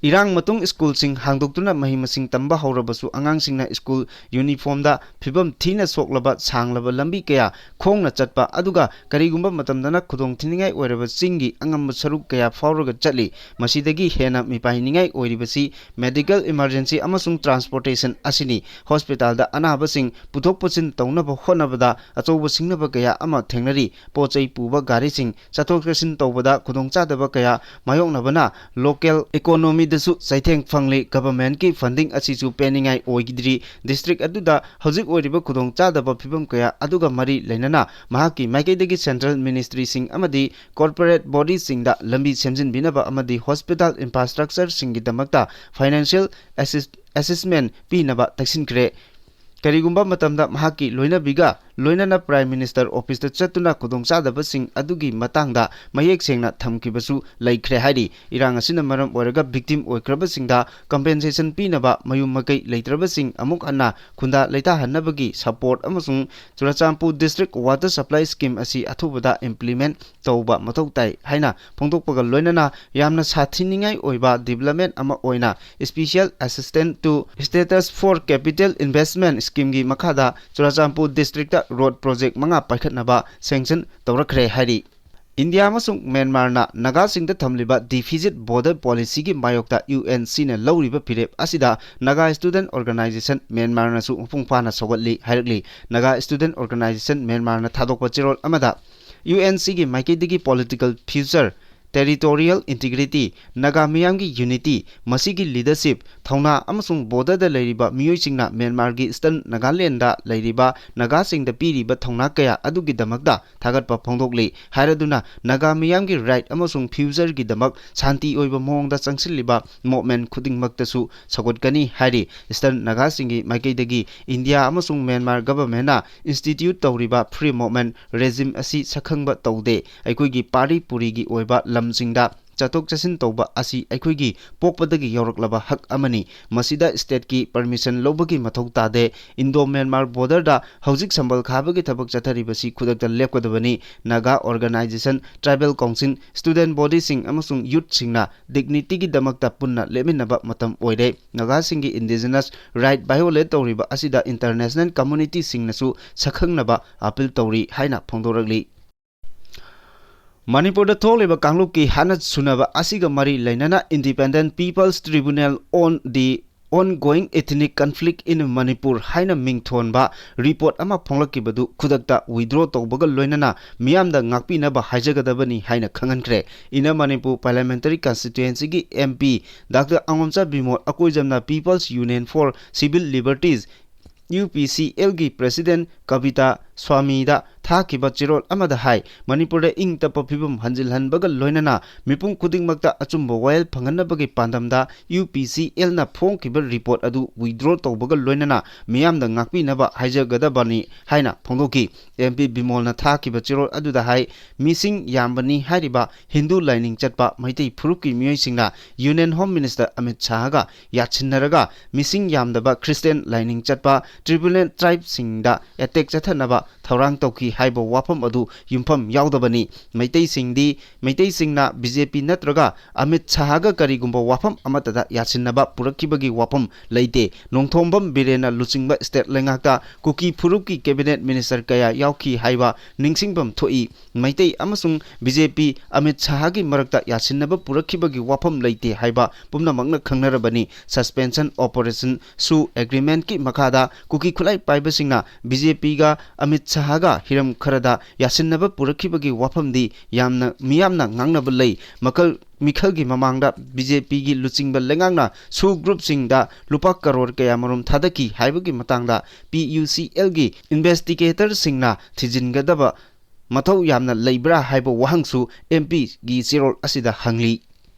ꯏꯔꯥꯡ ꯃꯇꯨꯡ ꯁ꯭ꯀꯨꯜꯁꯤꯡ ꯍꯥꯡꯗꯣꯛꯇꯨꯅ ꯃꯍꯩ ꯃꯁꯤꯡ ꯇꯝꯕ ꯍꯧꯔꯕꯁꯨ ꯑꯉꯥꯡꯁꯤꯡꯅ ꯁ꯭ꯀꯨꯜ ꯌꯨꯅꯤꯐꯣꯔꯝꯗ ꯐꯤꯕꯝ ꯊꯤꯅ ꯁꯣꯛꯂꯕ ꯁꯥꯡꯂꯕ ꯂꯝꯕꯤ ꯀꯌꯥ ꯈꯣꯡꯅ ꯆꯠꯄ, ꯑꯗꯨꯒ ꯀꯔꯤꯒꯨꯝꯕ ꯃꯇꯝꯗꯅ ꯈꯨꯗꯣꯡꯊꯤꯅꯤꯡꯉꯥꯏ ꯑꯣꯏꯔꯕ ꯆꯤꯡꯒꯤ ꯑꯉꯝꯕ ꯁꯔꯨꯛ ꯀꯌꯥ ꯐꯥꯎꯔꯒ ꯆꯠꯂꯤ꯫ ꯃꯁꯤꯗꯒꯤ ꯍꯦꯟꯅ ꯃꯤꯄꯥꯏꯅꯤꯡꯉꯥꯏ ꯑꯣꯏꯔꯤꯕꯁꯤ medical emergency ꯑꯃꯁꯨꯡ transportation ꯑꯁꯤꯅꯤ꯫ Hospitalꯗ ꯑꯅꯥꯕꯁꯤꯡ ꯄꯨꯊꯣꯛ ꯄꯨꯁꯤꯟ ꯇꯧꯅꯕ ꯍꯣꯠꯅꯕꯗ ꯑꯆꯧꯕ ꯁꯤꯡꯅꯕ ꯀꯌꯥ ꯑꯃ ꯊꯦꯡꯅꯔꯤ꯫ ꯄꯣꯠ ꯆꯩ ꯄꯨꯕ ꯒꯥꯔꯤꯁꯤꯡ ꯆꯠꯊꯣꯛ ꯆꯠꯁꯤꯟ ꯇꯧꯕꯗ ꯈꯨꯗꯣꯡꯆꯥꯗꯕ ꯀꯌꯥ ꯃꯥꯌꯣꯛꯅꯕꯅ local economyꯗꯁꯨ ꯆꯩꯊꯦꯡ ꯐꯪꯂꯤ꯫ Governmentꯀꯤ funding ꯑꯁꯤꯁꯨ ꯄꯦꯟꯅꯤꯡꯉꯥꯏ ꯑꯣꯏꯈꯤꯗ꯭ꯔꯤ꯫ District ꯑꯗꯨꯗ ꯍꯧꯖꯤꯛ ꯑꯣꯏꯔꯤꯕ ꯈꯨꯗꯣꯡꯆꯥꯗꯕ ꯐꯤꯕꯝ ꯀꯌꯥ ꯑꯗꯨꯒ ꯃꯔꯤ ꯂꯩꯅꯅ ꯃꯍꯥꯛꯀꯤ ꯃꯥꯏꯀꯩꯗꯒꯤ central ministryꯁꯤꯡ ꯑꯃꯗꯤ corporate bodyꯁꯤꯡꯗ ꯂꯝꯕꯤ ꯁꯦꯝꯖꯤꯟꯕꯤꯅꯕ ꯑꯃꯗꯤ hospital infrastructureꯁꯤꯡꯒꯤꯗꯃꯛꯇ financial assist-, assistment ꯄꯤꯅꯕ ꯇꯛꯁꯤꯟꯈ꯭ꯔꯦ꯫ ꯀꯔꯤꯒꯨꯝꯕ ꯃꯇꯝꯗ ꯃꯍꯥꯛꯀꯤ ꯂꯣꯏꯅꯕꯤꯒ ꯂꯣꯏꯅꯅ Prime Minister officeꯇ ꯆꯠꯇꯨꯅ ꯈꯨꯗꯣꯡꯆꯥꯗꯕꯁꯤꯡ ꯑꯗꯨꯒꯤ ꯃꯇꯥꯡꯗ ꯃꯌꯦꯛ ꯁꯦꯡꯅ ꯊꯝꯈꯤꯕꯁꯨ ꯂꯩꯈ꯭ꯔꯦ ꯍꯥꯏꯔꯤ꯫ ꯏꯔꯥꯡ ꯑꯁꯤꯅ ꯃꯔꯝ ꯑꯣꯏꯔꯒ victim ꯑꯣꯏꯈ꯭ꯔꯕꯁꯤꯡꯗ compensation ꯄꯤꯅꯕ, ꯃꯌꯨꯝ ꯃꯀꯩ ꯂꯩꯇ꯭ꯔꯕꯁꯤꯡ ꯑꯃꯨꯛ ꯍꯟꯅ ꯈꯨꯟꯗꯥ ꯂꯩꯇꯥꯍꯟꯅꯕꯒꯤ support ꯑꯃꯁꯨꯡ Churachandpur District Water Supply Scheme ꯑꯁꯤ ꯑꯊꯨꯕꯗ implement ꯇꯧꯕ ꯃꯊꯧ ꯇꯥꯏ ꯍꯥꯏꯅ ꯐꯣꯡꯗꯣꯛꯄꯒ ꯂꯣꯏꯅꯅ ꯌꯥꯝꯅ ꯁꯥꯊꯤꯅꯤꯡꯉꯥꯏ ꯑꯣꯏꯕ development ꯑꯃ ꯑꯣꯏꯅ Special Assistance to States for Capital Investment Schemeꯒꯤ ꯃꯈꯥꯗ ꯆꯨꯔꯥꯆꯥꯟꯄꯨꯔ districtꯇ road project ꯃꯉꯥ ꯄꯥꯏꯈꯠꯅꯕ sanction ꯇꯧꯔꯛꯈ꯭ꯔꯦ ꯍꯥꯏꯔꯤ꯫ ꯏꯟꯗꯤꯌꯥ ꯑꯃꯁꯨꯡ ꯃ꯭ꯌꯥꯟꯃꯥꯔꯅ ꯅꯥꯒꯥꯁꯤꯡꯗ ꯊꯝꯂꯤꯕ deficit border policyꯒꯤ ꯃꯥꯌꯣꯛꯇ UNCꯅ ꯂꯧꯔꯤꯕ ꯐꯤꯔꯦꯞ ꯑꯁꯤꯗ Naga Student Organisation ꯃ꯭ꯌꯥꯟꯃꯥꯔꯅꯁꯨ ꯃꯄꯨꯡ ꯐꯥꯅ ꯁꯧꯒꯠꯂꯤ ꯍꯥꯏꯔꯛꯂꯤ꯫ Naga Student Organisation ꯃ꯭ꯌꯥꯟꯃꯥꯔꯅ ꯊꯥꯗꯣꯛꯄ ꯆꯦꯔꯣꯜ ꯑꯃꯗ UNCꯒꯤ ꯃꯥꯏꯀꯩꯗꯒꯤ political future, territorial integrity, Naga ꯃꯤꯌꯥꯝꯒꯤ unity, ꯃꯁꯤꯒꯤ leadership, ꯊꯧꯅꯥ ꯑꯃꯁꯨꯡ borderꯗ ꯂꯩꯔꯤꯕ ꯃꯤꯑꯣꯏꯁꯤꯡꯅ ꯃ꯭ꯌꯥꯟꯃꯥꯔꯒꯤ Eastern Nagalandꯗ ꯂꯩꯔꯤꯕ ꯅꯥꯒꯥꯁꯤꯡꯗ ꯄꯤꯔꯤꯕ ꯊꯧꯅꯥ ꯀꯌꯥ ꯑꯗꯨꯒꯤꯗꯃꯛꯇ ꯊꯥꯒꯠꯄ ꯐꯣꯡꯗꯣꯛꯂꯤ ꯍꯥꯏꯔꯗꯨꯅ, ꯅꯥꯒꯥ ꯃꯤꯌꯥꯝꯒꯤ right ꯑꯃꯁꯨꯡ futureꯒꯤꯗꯃꯛ ꯁꯥꯟꯇꯤ ꯑꯣꯏꯕ ꯃꯑꯣꯡꯗ ꯆꯪꯁꯤꯜꯂꯤꯕ movement ꯈꯨꯗꯤꯡꯃꯛꯇꯁꯨ ꯁꯧꯒꯠꯀꯅꯤ ꯍꯥꯏꯔꯤ꯫ Eastern ꯅꯥꯒꯥꯁꯤꯡꯒꯤ ꯃꯥꯏꯀꯩꯗꯒꯤ ꯏꯟꯗꯤꯌꯥ ꯑꯃꯁꯨꯡ ꯃ꯭ꯌꯥꯟꯃꯥꯔ governmentꯅ institute ꯇꯧꯔꯤꯕ free movement regime ꯑꯁꯤ ꯁꯛꯈꯪꯕ ꯇꯧꯗꯦ꯫ ꯑꯩꯈꯣꯏꯒꯤ ꯄꯥꯔꯤ ꯄꯨꯔꯤꯒꯤ ꯑꯣꯏꯕ ꯂꯝꯁꯤꯡꯗ ꯆꯠꯊꯣꯛ ꯆꯠꯁꯤꯟ ꯇꯧꯕ ꯑꯁꯤ ꯑꯩꯈꯣꯏꯒꯤ ꯄꯣꯛꯄꯗꯒꯤ ꯌꯧꯔꯛꯂꯕ ꯍꯛ ꯑꯃꯅꯤ꯫ ꯃꯁꯤꯗ stateꯀꯤ permission ꯂꯧꯕꯒꯤ ꯃꯊꯧ ꯇꯥꯗꯦ꯫ Indo Myanmar borderꯗ ꯍꯧꯖꯤꯛ ꯁꯝꯕꯜ ꯈꯥꯕꯒꯤ ꯊꯕꯛ ꯆꯠꯊꯔꯤꯕꯁꯤ ꯈꯨꯗꯛꯇ ꯂꯦꯞꯀꯗꯕꯅꯤ꯫ Naga Organisation, Tribal Council, student bodyꯁꯤꯡ ꯑꯃꯁꯨꯡ youthꯁꯤꯡꯅ dignityꯒꯤꯗꯃꯛꯇ ꯄꯨꯟꯅ ꯂꯦꯞꯃꯤꯟꯅꯕ ꯃꯇꯝ ꯑꯣꯏꯔꯦ꯫ ꯅꯥꯒꯥꯁꯤꯡꯒꯤ indigenous right violate ꯇꯧꯔꯤꯕ ꯑꯁꯤꯗ international communityꯁꯤꯡꯅꯁꯨ ꯁꯛꯈꯪꯅꯕ appeal ꯇꯧꯔꯤ ꯍꯥꯏꯅ ꯐꯣꯡꯗꯣꯔꯛꯂꯤ꯫ ꯃꯅꯤꯄꯨꯔꯗ ꯊꯣꯛꯂꯤꯕ ꯀꯥꯡꯂꯨꯞꯀꯤ ꯍꯥꯠꯅ ꯁꯨꯅꯕ ꯑꯁꯤꯒ ꯃꯔꯤ ꯂꯩꯅꯅ Independent People's Tribunal on the Ongoing Ethnic Conflict in Manipur ꯍꯥꯏꯅ ꯃꯤꯡꯊꯣꯟꯕ report ꯑꯃ ꯐꯣꯡꯂꯛꯈꯤꯕꯗꯨ ꯈꯨꯗꯛꯇ withdraw ꯇꯧꯕꯒ ꯂꯣꯏꯅꯅ ꯃꯤꯌꯥꯝꯗ ꯉꯥꯛꯄꯤꯅꯕ ꯍꯥꯏꯖꯒꯗꯕꯅꯤ ꯍꯥꯏꯅ ꯈꯪꯍꯟꯈ꯭ꯔꯦ꯫ Inner Manipur Parliamentary Constituencyꯒꯤ MP Doctor ꯑꯉꯣꯝꯆꯥ Bimol, ꯑꯀꯣꯏꯖꯝꯅ People's Union for Civil Liberties, UPCLꯒꯤ president ꯀꯕꯤꯇꯥ ꯁ꯭ꯋꯥꯃꯤꯗ ꯊꯥꯈꯤꯕ ꯆꯦꯔꯣꯜ ꯑꯃꯗ ꯍꯥꯏ, ꯃꯅꯤꯄꯨꯔꯗ ꯏꯪ ꯇꯞꯄ ꯐꯤꯕꯝ ꯍꯟꯖꯤꯜꯍꯟꯕꯒ ꯂꯣꯏꯅꯅ ꯃꯤꯄꯨꯝ ꯈꯨꯗꯤꯡꯃꯛꯇ ꯑꯆꯨꯝꯕ ꯋꯥꯌꯦꯜ ꯐꯪꯍꯟꯅꯕꯒꯤ ꯄꯥꯟꯗꯝꯗ UPCLꯅ ꯐꯣꯡꯈꯤꯕ report ꯑꯗꯨ withdraw ꯇꯧꯕꯒ ꯂꯣꯏꯅꯅ ꯃꯤꯌꯥꯝꯗ ꯉꯥꯛꯄꯤꯅꯕ ꯍꯥꯏꯖꯒꯗꯕꯅꯤ ꯍꯥꯏꯅ ꯐꯣꯡꯗꯣꯛꯈꯤ꯫ MP ꯕꯤꯃꯣꯜꯅ ꯊꯥꯈꯤꯕ ꯆꯦꯔꯣꯜ ꯑꯗꯨꯗ ꯍꯥꯏ, ꯃꯤꯁꯤꯡ ꯌꯥꯝꯕꯅꯤ ꯍꯥꯏꯔꯤꯕ ꯍꯤꯟꯗꯨ ꯂꯥꯏꯅꯤꯡ ꯆꯠꯄ ꯃꯩꯇꯩ ꯐꯨꯔꯨꯞꯀꯤ ꯃꯤꯑꯣꯏꯁꯤꯡꯅ Union Home Minister ꯑꯃꯤꯠ ꯁꯥꯍꯒ ꯌꯥꯠꯁꯤꯟꯅꯔꯒ ꯃꯤꯁꯤꯡ ꯌꯥꯝꯗꯕ Christian ꯂꯥꯏꯅꯤꯡ ꯆꯠꯄ tribal tribeꯁꯤꯡꯗ attack ꯆꯠꯊꯅꯕ ꯊꯧꯔꯥꯡ ꯇꯧꯈꯤ ꯍꯥꯏꯕ ꯋꯥꯐꯝ ꯑꯗꯨ ꯌꯨꯝꯐꯝ ꯌꯥꯎꯗꯕꯅꯤ꯫ ꯃꯩꯇꯩꯁꯤꯡꯗꯤ, ꯃꯩꯇꯩꯁꯤꯡꯅ ꯕꯤ ꯖꯦ ꯄꯤ ꯅꯠꯇ꯭ꯔꯒ ꯑꯃꯤꯠ ꯁꯥꯍꯒ ꯀꯔꯤꯒꯨꯝꯕ ꯋꯥꯐꯝ ꯑꯃꯠꯇꯗ ꯌꯥꯁꯤꯟꯅꯕ ꯄꯨꯔꯛꯈꯤꯕꯒꯤ ꯋꯥꯐꯝ ꯂꯩꯇꯦ꯫ ꯅꯣꯡꯊꯣꯝꯕꯝ ꯕꯤꯔꯦꯟꯅ ꯂꯨꯆꯤꯡꯕ state ꯂꯩꯉꯥꯛꯇ ꯀꯨꯀꯤ ꯐꯨꯔꯨꯞꯀꯤ cabinet minister ꯀꯌꯥ ꯌꯥꯎꯈꯤ ꯍꯥꯏꯕ ꯅꯤꯡꯁꯤꯡꯐꯝ ꯊꯣꯛꯏ꯫ ꯃꯩꯇꯩ ꯑꯃꯁꯨꯡ ꯕꯤ ꯖꯦ ꯄꯤ ꯑꯃꯤꯠ ꯁꯥꯍꯒꯤ ꯃꯔꯛꯇ ꯌꯥꯁꯤꯟꯅꯕ ꯄꯨꯔꯛꯈꯤꯕꯒꯤ ꯋꯥꯐꯝ ꯂꯩꯇꯦ ꯍꯥꯏꯕ ꯄꯨꯝꯅꯃꯛꯅ ꯈꯪꯅꯔꯕꯅꯤ꯫ Suspension operation ꯁꯨ agreement ꯀꯤ ꯃꯈꯥꯗ ꯀꯨꯀꯤ ꯈꯨꯠꯂꯥꯏ ꯄꯥꯏꯕꯁꯤꯡꯅ ꯕꯤ ꯖꯦ ꯄꯤꯒ ꯑꯃꯤꯠ ꯁꯥꯍꯒ ꯍꯤꯔꯝ ꯈꯔꯗ ꯌꯥꯁꯤꯟꯅꯕ ꯄꯨꯔꯛꯈꯤꯕꯒꯤ ꯋꯥꯐꯝꯗꯤ ꯌꯥꯝꯅ, ꯃꯤꯌꯥꯝꯅ ꯉꯥꯡꯅꯕ ꯂꯩ꯫ ꯃꯈꯜ, ꯃꯤꯈꯜꯒꯤ ꯃꯃꯥꯡꯗ ꯕꯤ ꯖꯦ ꯄꯤꯒꯤ ꯂꯨꯆꯤꯡꯕ ꯂꯩꯉꯥꯛꯅ ꯁꯨ group ꯁꯤꯡꯗ ꯂꯨꯄꯥ ꯀꯔꯣꯔ ꯀꯌꯥꯃꯔꯨꯝ ꯊꯥꯗꯈꯤ ꯍꯥꯏꯕꯒꯤ ꯃꯇꯥꯡꯗ ꯄꯤ ꯌꯨ ꯁꯤ ꯑꯦꯜ ꯒꯤ investigator ꯁꯤꯡꯅ ꯊꯤꯖꯤꯟꯒꯗꯕ ꯃꯊꯧ ꯌꯥꯝꯅ ꯂꯩꯕ꯭ꯔꯥ ꯍꯥꯏꯕ ꯋꯥꯍꯪꯁꯨ ꯑꯦꯝ ꯄꯤ ꯒꯤ ꯆꯦꯔꯣꯜ ꯑꯁꯤꯗ ꯍꯪꯂꯤ꯫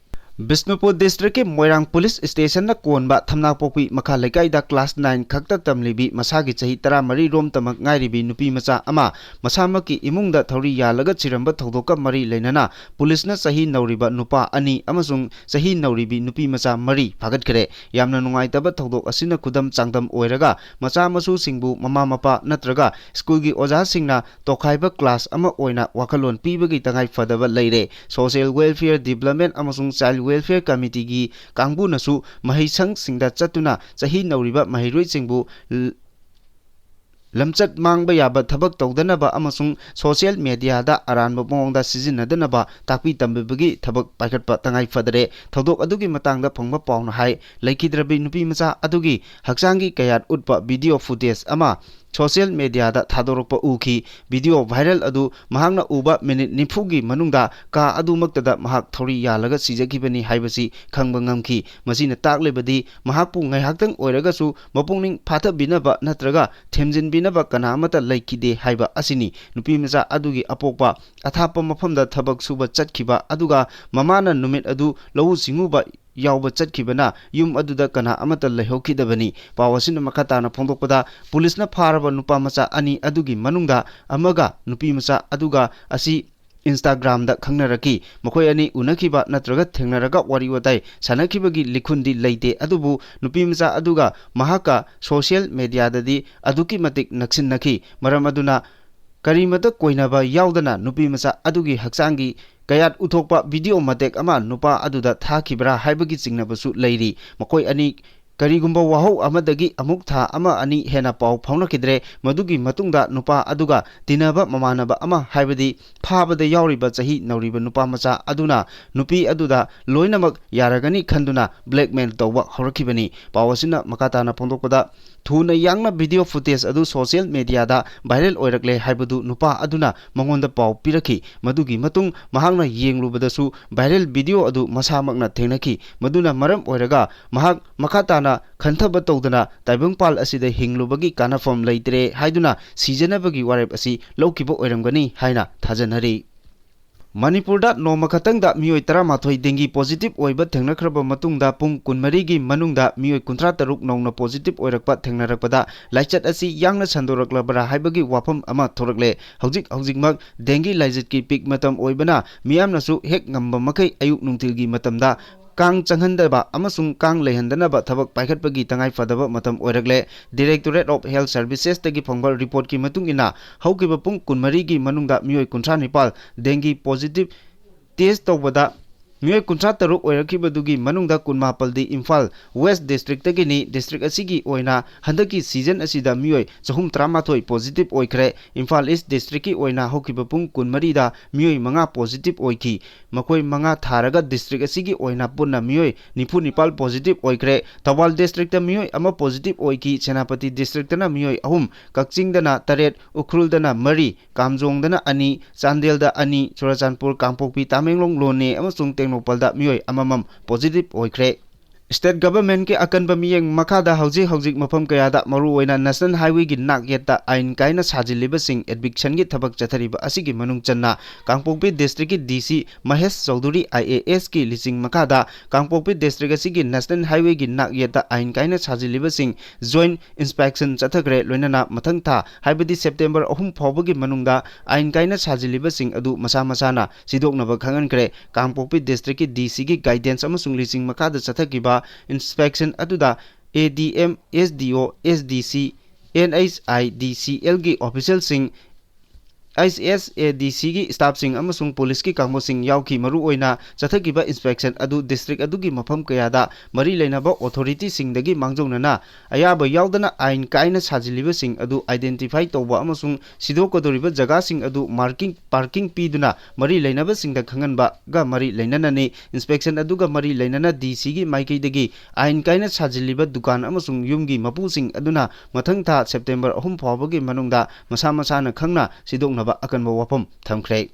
ꯕꯤꯁꯅꯨꯄꯨꯔ district ꯀꯤ ꯃꯣꯏꯔꯥꯡ police station ꯅ ꯀꯣꯟꯕ ꯊꯝꯅꯥꯄꯣꯛꯄꯤ ꯃꯈꯥ ꯂꯩꯀꯥꯏꯗ class nine ꯈꯛꯇ ꯇꯝꯂꯤꯕꯤ, ꯃꯁꯥꯒꯤ ꯆꯍꯤ ꯇꯔꯥꯃꯔꯤ ꯔꯣꯝꯇꯃꯛ ꯉꯥꯏꯔꯤꯕꯤ ꯅꯨꯄꯤ ꯃꯆꯥ ꯑꯃ ꯃꯁꯥꯃꯛꯀꯤ ꯏꯃꯨꯡꯗ ꯊꯧꯔꯤ ꯌꯥꯜꯂꯒ ꯆꯤꯔꯝꯕ ꯊꯧꯗꯣꯛꯀ ꯃꯔꯤ ꯂꯩꯅꯅ police ꯅ ꯆꯍꯤ ꯅꯧꯔꯤꯕ ꯅꯨꯄꯥ ꯑꯅꯤ ꯑꯃꯁꯨꯡ ꯆꯍꯤ ꯅꯧꯔꯤꯕꯤ ꯅꯨꯄꯤ ꯃꯆꯥ ꯃꯔꯤ ꯐꯥꯒꯠꯈ꯭ꯔꯦ꯫ ꯌꯥꯝꯅ ꯅꯨꯡꯉꯥꯏꯇꯕ ꯊꯧꯗꯣꯛ ꯑꯁꯤꯅ ꯈꯨꯗꯝ ꯆꯥꯡꯗꯝ ꯑꯣꯏꯔꯒ ꯃꯆꯥ ꯃꯁꯨꯁꯤꯡꯕꯨ ꯃꯃꯥ ꯃꯄꯥ ꯅꯠꯇ꯭ꯔꯒ school ꯒꯤ ꯑꯣꯖꯥꯁꯤꯡꯅ ꯇꯣꯈꯥꯏꯕ class ꯑꯃ ꯑꯣꯏꯅ ꯋꯥꯈꯜꯂꯣꯟ ꯄꯤꯕꯒꯤ ꯇꯉꯥꯏ ꯐꯗꯕ ꯂꯩꯔꯦ꯫ Social Welfare Development ꯑꯃꯁꯨꯡ Child Welfare Committee ꯒꯤ ꯀꯥꯡꯕꯨꯅꯁꯨ ꯃꯍꯩꯁꯪꯁꯤꯡꯗ ꯆꯠꯇꯨꯅ ꯆꯍꯤ ꯅꯧꯔꯤꯕ ꯃꯍꯩꯔꯣꯏꯁꯤꯡꯕꯨ ꯂ-, ꯂꯝꯆꯠ ꯃꯥꯡꯕ ꯌꯥꯕ ꯊꯕꯛ ꯇꯧꯗꯅꯕ ꯑꯃꯁꯨꯡ social media ꯗ ꯑꯔꯥꯟꯕ ꯃꯑꯣꯡꯗ ꯁꯤꯖꯤꯟꯅꯗꯅꯕ ꯇꯥꯛꯄꯤ ꯇꯝꯕꯤꯕꯒꯤ ꯊꯕꯛ ꯄꯥꯏꯈꯠꯄ ꯇꯉꯥꯏ ꯐꯗꯔꯦ꯫ ꯊꯧꯗꯣꯛ ꯑꯗꯨꯒꯤ ꯃꯇꯥꯡꯗ ꯐꯪꯕ ꯄꯥꯎꯅ ꯍꯥꯏ, ꯂꯩꯈꯤꯗ꯭ꯔꯕꯤ ꯅꯨꯄꯤ ꯃꯆꯥ ꯑꯗꯨꯒꯤ ꯍꯛꯆꯥꯡꯒꯤ ꯀꯌꯥꯠ ꯎꯠꯄ video footage ꯑꯃ social media ꯗ ꯊꯥꯗꯣꯔꯛꯄ ꯎꯈꯤ꯫ Video viral ꯑꯗꯨ ꯃꯍꯥꯛꯅ ꯎꯕ minute ꯅꯤꯐꯨꯒꯤ ꯃꯅꯨꯡꯗ ꯀꯥ ꯑꯗꯨꯃꯛꯇꯗ ꯃꯍꯥꯛ ꯊꯧꯔꯤ ꯌꯥꯜꯂꯒ ꯁꯤꯖꯈꯤꯕꯅꯤ ꯍꯥꯏꯕꯁꯤ ꯈꯪꯕ ꯉꯝꯈꯤ꯫ ꯃꯁꯤꯅ ꯇꯥꯛꯂꯤꯕꯗꯤ ꯃꯍꯥꯛꯄꯨ ꯉꯥꯏꯍꯥꯛꯇꯪ ꯑꯣꯏꯔꯒꯁꯨ ꯃꯄꯨꯛꯅꯤꯡ ꯐꯥꯊꯕꯤꯅꯕ ꯅꯠꯇ꯭ꯔꯒ ꯊꯦꯝꯖꯤꯟꯕꯤꯅꯕ ꯀꯅꯥ ꯑꯃꯠꯇ ꯂꯩꯈꯤꯗꯦ ꯍꯥꯏꯕ ꯑꯁꯤꯅꯤ꯫ ꯅꯨꯄꯤ ꯃꯆꯥ ꯑꯗꯨꯒꯤ ꯑꯄꯣꯛꯄ ꯑꯊꯥꯞꯄ ꯃꯐꯝꯗ ꯊꯕꯛ ꯁꯨꯕ ꯆꯠꯈꯤꯕ, ꯑꯗꯨꯒ ꯃꯃꯥꯅ ꯅꯨꯃꯤꯠ ꯑꯗꯨ ꯂꯧꯎ ꯁꯤꯡꯎꯕ ꯌꯥꯎꯕ ꯆꯠꯈꯤꯕꯅ ꯌꯨꯝ ꯑꯗꯨꯗ ꯀꯅꯥ ꯑꯃꯠꯇ ꯂꯩꯍꯧꯈꯤꯗꯕꯅꯤ꯫ ꯄꯥꯎ ꯑꯁꯤꯅ ꯃꯈꯥ ꯇꯥꯅ ꯐꯣꯡꯗꯣꯛꯄꯗ, ꯄꯨꯂꯤꯁꯅ ꯐꯥꯔꯕ ꯅꯨꯄꯥ ꯃꯆꯥ ꯑꯅꯤ ꯑꯗꯨꯒꯤ ꯃꯅꯨꯡꯗ ꯑꯃꯒ ꯅꯨꯄꯤ ꯃꯆꯥ ꯑꯗꯨꯒ ꯑꯁꯤ Instagram-ꯗ ꯈꯪꯅꯔꯛꯈꯤ꯫ ꯃꯈꯣꯏ ꯑꯅꯤ ꯎꯅꯈꯤꯕ ꯅꯠꯇ꯭ꯔꯒ ꯊꯦꯡꯅꯔꯒ ꯋꯥꯔꯤ ꯋꯥꯇꯥꯏ ꯁꯥꯟꯅꯈꯤꯕꯒꯤ ꯂꯤꯈꯨꯟꯗꯤ ꯂꯩꯇꯦ, ꯑꯗꯨꯕꯨ ꯅꯨꯄꯤ ꯃꯆꯥ ꯑꯗꯨꯒ ꯃꯍꯥꯛꯀ social media-ꯗꯗꯤ ꯑꯗꯨꯛꯀꯤ ꯃꯇꯤꯛ ꯅꯛꯁꯤꯟꯅꯈꯤ꯫ ꯃꯔꯝ ꯑꯗꯨꯅ ꯀꯔꯤꯃꯇ ꯀꯣꯏꯅꯕ ꯌꯥꯎꯗꯅ ꯅꯨꯄꯤ ꯃꯆꯥ ꯑꯗꯨꯒꯤ ꯍꯛꯆꯥꯡꯒꯤ ꯀꯌꯥꯠ ꯎꯊꯣꯛꯄ video ꯃꯇꯦꯛ ꯑꯃ ꯅꯨꯄꯥ ꯑꯗꯨꯗ ꯊꯥꯈꯤꯕ꯭ꯔꯥ ꯍꯥꯏꯕꯒꯤ ꯆꯤꯡꯅꯕꯁꯨ ꯂꯩꯔꯤ꯫ ꯃꯈꯣꯏ ꯑꯅꯤ ꯀꯔꯤꯒꯨꯝꯕ ꯋꯥꯍꯧ ꯑꯃꯗꯒꯤ ꯑꯃꯨꯛ ꯊꯥ ꯑꯃ ꯑꯅꯤ ꯍꯦꯟꯅ ꯄꯥꯎ ꯐꯥꯎꯅꯈꯤꯗ꯭ꯔꯦ꯫ ꯃꯗꯨꯒꯤ ꯃꯇꯨꯡꯗ ꯅꯨꯄꯥ ꯑꯗꯨꯒ ꯇꯤꯟꯅꯕ ꯃꯃꯥꯟꯅꯕ ꯑꯃ, ꯍꯥꯏꯕꯗꯤ ꯐꯥꯕꯗ ꯌꯥꯎꯔꯤꯕ ꯆꯍꯤ ꯅꯧꯔꯤꯕ ꯅꯨꯄꯥ ꯃꯆꯥ ꯑꯗꯨꯅ ꯅꯨꯄꯤ ꯑꯗꯨꯗ ꯂꯣꯏꯅꯃꯛ ꯌꯥꯔꯒꯅꯤ ꯈꯟꯗꯨꯅ blackmail ꯇꯧꯕ ꯍꯧꯔꯛꯈꯤꯕꯅꯤ꯫ ꯄꯥꯎ ꯑꯁꯤꯅ ꯃꯈꯥ ꯇꯥꯅ ꯐꯣꯡꯗꯣꯛꯄꯗ, ꯊꯨꯅ ꯌꯥꯡꯅ video footage ꯑꯗꯨ social media-ꯗ viral ꯑꯣꯏꯔꯛꯂꯦ ꯍꯥꯏꯕꯗꯨ ꯅꯨꯄꯥ ꯑꯗꯨꯅ ꯃꯉꯣꯟꯗ ꯄꯥꯎ ꯄꯤꯔꯛꯈꯤ꯫ ꯃꯗꯨꯒꯤ ꯃꯇꯨꯡ ꯃꯍꯥꯛꯅ ꯌꯦꯡꯂꯨꯕꯗꯁꯨ viral video ꯑꯗꯨ ꯃꯁꯥꯃꯛꯅ ꯊꯦꯡꯅꯈꯤ꯫ ꯃꯗꯨꯅ ꯃꯔꯝ ꯑꯣꯏꯔꯒ ꯃꯍꯥꯛ ꯃꯈꯥ ꯇꯥꯅ ꯈꯟꯊꯕ ꯇꯧꯗꯅ ꯇꯥꯏꯕꯪꯄꯥꯜ ꯑꯁꯤꯗ ꯍꯤꯡꯂꯨꯕꯒꯤ ꯀꯥꯟꯅꯐꯝ ꯂꯩꯇ꯭ꯔꯦ ꯍꯥꯏꯗꯨꯅ ꯁꯤꯖꯅꯕꯒꯤ ꯋꯥꯔꯦꯞ ꯑꯁꯤ ꯂꯧꯈꯤꯕ ꯑꯣꯏꯔꯝꯒꯅꯤ ꯍꯥꯏꯅ ꯊꯥꯖꯅꯔꯤ꯫ ꯃꯅꯤꯄꯨꯔꯗ ꯅꯣꯡꯃ ꯈꯛꯇꯪꯗ ꯃꯤꯑꯣꯏ ꯇꯔꯥꯃꯥꯊꯣꯏ dengue positive ꯑꯣꯏꯕ ꯊꯦꯡꯅꯈ꯭ꯔꯕ ꯃꯇꯨꯡꯗ, ꯄꯨꯡ ꯀꯨꯟꯃꯔꯤꯒꯤ ꯃꯅꯨꯡꯗ ꯃꯤꯑꯣꯏ ꯀꯨꯟꯊ꯭ꯔꯥ ꯇꯔꯨꯛ ꯅꯧꯅ positive ꯑꯣꯏꯔꯛꯄ ꯊꯦꯡꯅꯔꯛꯄꯗ, ꯂꯥꯏꯆꯠ ꯑꯁꯤ ꯌꯥꯡꯅ ꯁꯟꯗꯣꯔꯛꯂꯕ꯭ꯔꯥ ꯍꯥꯏꯕꯒꯤ ꯋꯥꯐꯝ ꯑꯃ ꯊꯣꯔꯛꯂꯦ꯫ ꯍꯧꯖꯤꯛ ꯍꯧꯖꯤꯛꯃꯛ dengue ꯂꯥꯏꯆꯠꯀꯤ peak ꯃꯇꯝ ꯑꯣꯏꯕꯅ, ꯃꯤꯌꯥꯝꯅꯁꯨ ꯍꯦꯛ ꯉꯝꯕ ꯃꯈꯩ ꯑꯌꯨꯛ ꯅꯨꯡꯊꯤꯜꯒꯤ ꯃꯇꯝꯗ ꯀꯥꯡ ꯆꯪꯍꯟꯗꯕ ꯑꯃꯁꯨꯡ ꯀꯥꯡ ꯂꯩꯍꯟꯗꯅꯕ ꯊꯕꯛ ꯄꯥꯏꯈꯠꯄꯒꯤ ꯇꯉꯥꯏ ꯐꯗꯕ ꯃꯇꯝ ꯑꯣꯏꯔꯛꯂꯦ꯫ Directorate of Health Services-ꯇꯒꯤ ꯐꯪꯕ report-ꯀꯤ ꯃꯇꯨꯡ ꯏꯟꯅ, ꯍꯧꯈꯤꯕ ꯄꯨꯡ ꯀꯨꯟꯃꯔꯤꯒꯤ ꯃꯅꯨꯡꯗ ꯃꯤꯑꯣꯏ ꯀꯨꯟꯊ꯭ꯔꯥ ꯅꯤꯄꯥꯜ dengue positive test ꯇꯧꯕꯗ, ꯃꯤꯑꯣꯏ ꯀꯨꯟꯊ꯭ꯔꯥ ꯇꯔꯨꯛ ꯑꯣꯏꯔꯛꯈꯤꯕꯗꯨꯒꯤ ꯃꯅꯨꯡꯗ ꯀꯨꯟꯃꯥꯄꯜꯗꯤ ꯏꯝꯐꯥꯜ West District-ꯇꯒꯤꯅꯤ꯫ District ꯑꯁꯤꯒꯤ ꯑꯣꯏꯅ ꯍꯟꯗꯛꯀꯤ season ꯑꯁꯤꯗ ꯃꯤꯑꯣꯏ ꯆꯍꯨꯝ ꯇꯔꯥꯃꯥꯊꯣꯏ positive ꯑꯣꯏꯈ꯭ꯔꯦ꯫ ꯏꯝꯐꯥꯜ East District-ꯀꯤ ꯑꯣꯏꯅ ꯍꯧꯈꯤꯕ ꯄꯨꯡ ꯀꯨꯟꯃꯔꯤꯗ ꯃꯤꯑꯣꯏ ꯃꯉꯥ positive ꯑꯣꯏꯈꯤ꯫ ꯃꯈꯣꯏ ꯃꯉꯥ ꯊꯥꯔꯒ district ꯑꯁꯤꯒꯤ ꯑꯣꯏꯅ ꯄꯨꯟꯅ ꯃꯤꯑꯣꯏ ꯅꯤꯐꯨ ꯅꯤꯄꯥꯜ positive ꯑꯣꯏꯈ꯭ꯔꯦ꯫ ꯊꯧꯕꯥꯜ district-ꯇ ꯃꯤꯑꯣꯏ ꯑꯃ positive ꯑꯣꯏꯈꯤ꯫ ꯁꯦꯅꯥꯄꯇꯤ district-ꯇꯅ ꯃꯤꯑꯣꯏ ꯑꯍꯨꯝ, ꯀꯛꯆꯤꯡꯗꯅ ꯇꯔꯦꯠ, ꯎꯈ꯭ꯔꯨꯜꯗꯅ ꯃꯔꯤ, ꯀꯥꯝꯖꯣꯡꯗꯅ ꯑꯅꯤ, ꯆꯥꯟꯗꯦꯜꯗ ꯑꯅꯤ, ꯆꯨꯔꯆꯥꯟꯄꯨꯔ, ꯀꯥꯡꯄꯣꯛꯄꯤ, ꯇꯥꯃꯦꯡꯂꯣꯡ, ꯅꯣꯅꯦ ꯑꯃꯁꯨꯡ ꯇꯦꯡꯅꯧꯄꯜꯗ ꯃꯤꯑꯣꯏ ꯑꯃꯃꯝ positive ꯑꯣꯏꯈ꯭ꯔꯦ꯫ State governmentꯀꯤ ꯑꯀꯟꯕ ꯃꯤꯠꯌꯦꯡ ꯃꯈꯥꯗ ꯍꯧꯖꯤꯛ ꯍꯧꯖꯤꯛ ꯃꯐꯝ ꯀꯌꯥꯗ, ꯃꯔꯨꯑꯣꯏꯅ National Highwayꯒꯤ ꯅꯥꯛ ꯌꯦꯠꯇ ꯑꯥꯏꯟ ꯀꯥꯏꯅ ꯁꯥꯖꯤꯜꯂꯤꯕꯁꯤꯡ evictionꯒꯤ ꯊꯕꯛ ꯆꯠꯊꯔꯤꯕ ꯑꯁꯤꯒꯤ ꯃꯅꯨꯡ ꯆꯟꯅ ꯀꯥꯡꯄꯣꯛꯄꯤ districtꯀꯤ D C Mahesh Chaudhuri I A Sꯀꯤ ꯂꯤꯆꯤꯡ ꯃꯈꯥꯗ ꯀꯥꯡꯄꯣꯛꯄꯤ district ꯑꯁꯤꯒꯤ National Highwayꯒꯤ ꯅꯥꯛ ꯌꯦꯠꯇ ꯑꯥꯏꯟ ꯀꯥꯏꯅ ꯁꯥꯖꯤꯜꯂꯤꯕꯁꯤꯡ joint inspection ꯆꯠꯊꯈ꯭ꯔꯦ꯫ ꯂꯣꯏꯅꯅ ꯃꯊꯪ ꯊꯥ, ꯍꯥꯏꯕꯗꯤ September ꯑꯍꯨꯝ ꯐꯥꯎꯕꯒꯤ ꯃꯅꯨꯡꯗ ꯑꯥꯏꯟ ꯀꯥꯏꯅ ꯁꯥꯖꯤꯜꯂꯤꯕꯁꯤꯡ ꯑꯗꯨ ꯃꯁꯥ ꯃꯁꯥꯅ ꯁꯤꯗꯣꯛꯅꯕ ꯈꯪꯍꯟꯈ꯭ꯔꯦ꯫ ꯀꯥꯡꯄꯣꯛꯄꯤ districtꯀꯤ D Cꯒꯤ guidance ꯑꯃꯁꯨꯡ ꯂꯤꯆꯤꯡ ꯃꯈꯥꯗ ꯆꯠꯊꯈꯤꯕ inspection ꯑꯗꯨꯗ A D M, S D O, S D C, N H I D C Lꯒꯤ officialꯁꯤꯡ, H S A D Cꯒꯤ staffꯁꯤꯡ ꯑꯃꯁꯨꯡ ꯄꯨꯂꯤꯁꯀꯤ ꯀꯥꯡꯕꯨꯁꯤꯡ ꯌꯥꯎꯈꯤ꯫ ꯃꯔꯨꯑꯣꯏꯅ ꯆꯠꯊꯈꯤꯕ inspection ꯑꯗꯨ district ꯑꯗꯨꯒꯤ ꯃꯐꯝ ꯀꯌꯥꯗ ꯃꯔꯤ ꯂꯩꯅꯕ authorityꯁꯤꯡꯗꯒꯤ ꯃꯥꯡꯖꯧꯅꯅ ꯑꯌꯥꯕ ꯌꯥꯎꯗꯅ ꯑꯥꯏꯟ ꯀꯥꯏꯅ ꯁꯥꯖꯤꯜꯂꯤꯕꯁꯤꯡ ꯑꯗꯨ identify ꯇꯧꯕ ꯑꯃꯁꯨꯡ ꯁꯤꯗꯣꯛꯀꯗꯧꯔꯤꯕ ꯖꯒꯥꯁꯤꯡ ꯑꯗꯨ marking, parking ꯄꯤꯗꯨꯅ ꯃꯔꯤ ꯂꯩꯅꯕꯁꯤꯡꯗ ꯈꯪꯍꯟꯕꯒ ꯃꯔꯤ ꯂꯩꯅꯅꯅꯤ꯫ Inspection ꯑꯗꯨꯒ ꯃꯔꯤ ꯂꯩꯅꯅ D Cꯒꯤ ꯃꯥꯏꯀꯩꯗꯒꯤ ꯑꯥꯏꯟ ꯀꯥꯏꯅ ꯁꯥꯖꯤꯜꯂꯤꯕ ꯗꯨꯀꯥꯟ ꯑꯃꯁꯨꯡ ꯌꯨꯝꯒꯤ ꯃꯄꯨꯁꯤꯡ ꯑꯗꯨꯅ ꯃꯊꯪ ꯊꯥ September ꯑꯍꯨꯝ ꯐꯥꯎꯕꯒꯤ ꯃꯅꯨꯡꯗ ꯃꯁꯥ ꯃꯁꯥꯅ ꯈꯪꯅ ꯁꯤꯗꯣꯛꯅꯕ ꯑꯀꯟꯕ ꯋꯥꯐꯝ ꯊꯝꯈ꯭ꯔꯦ꯫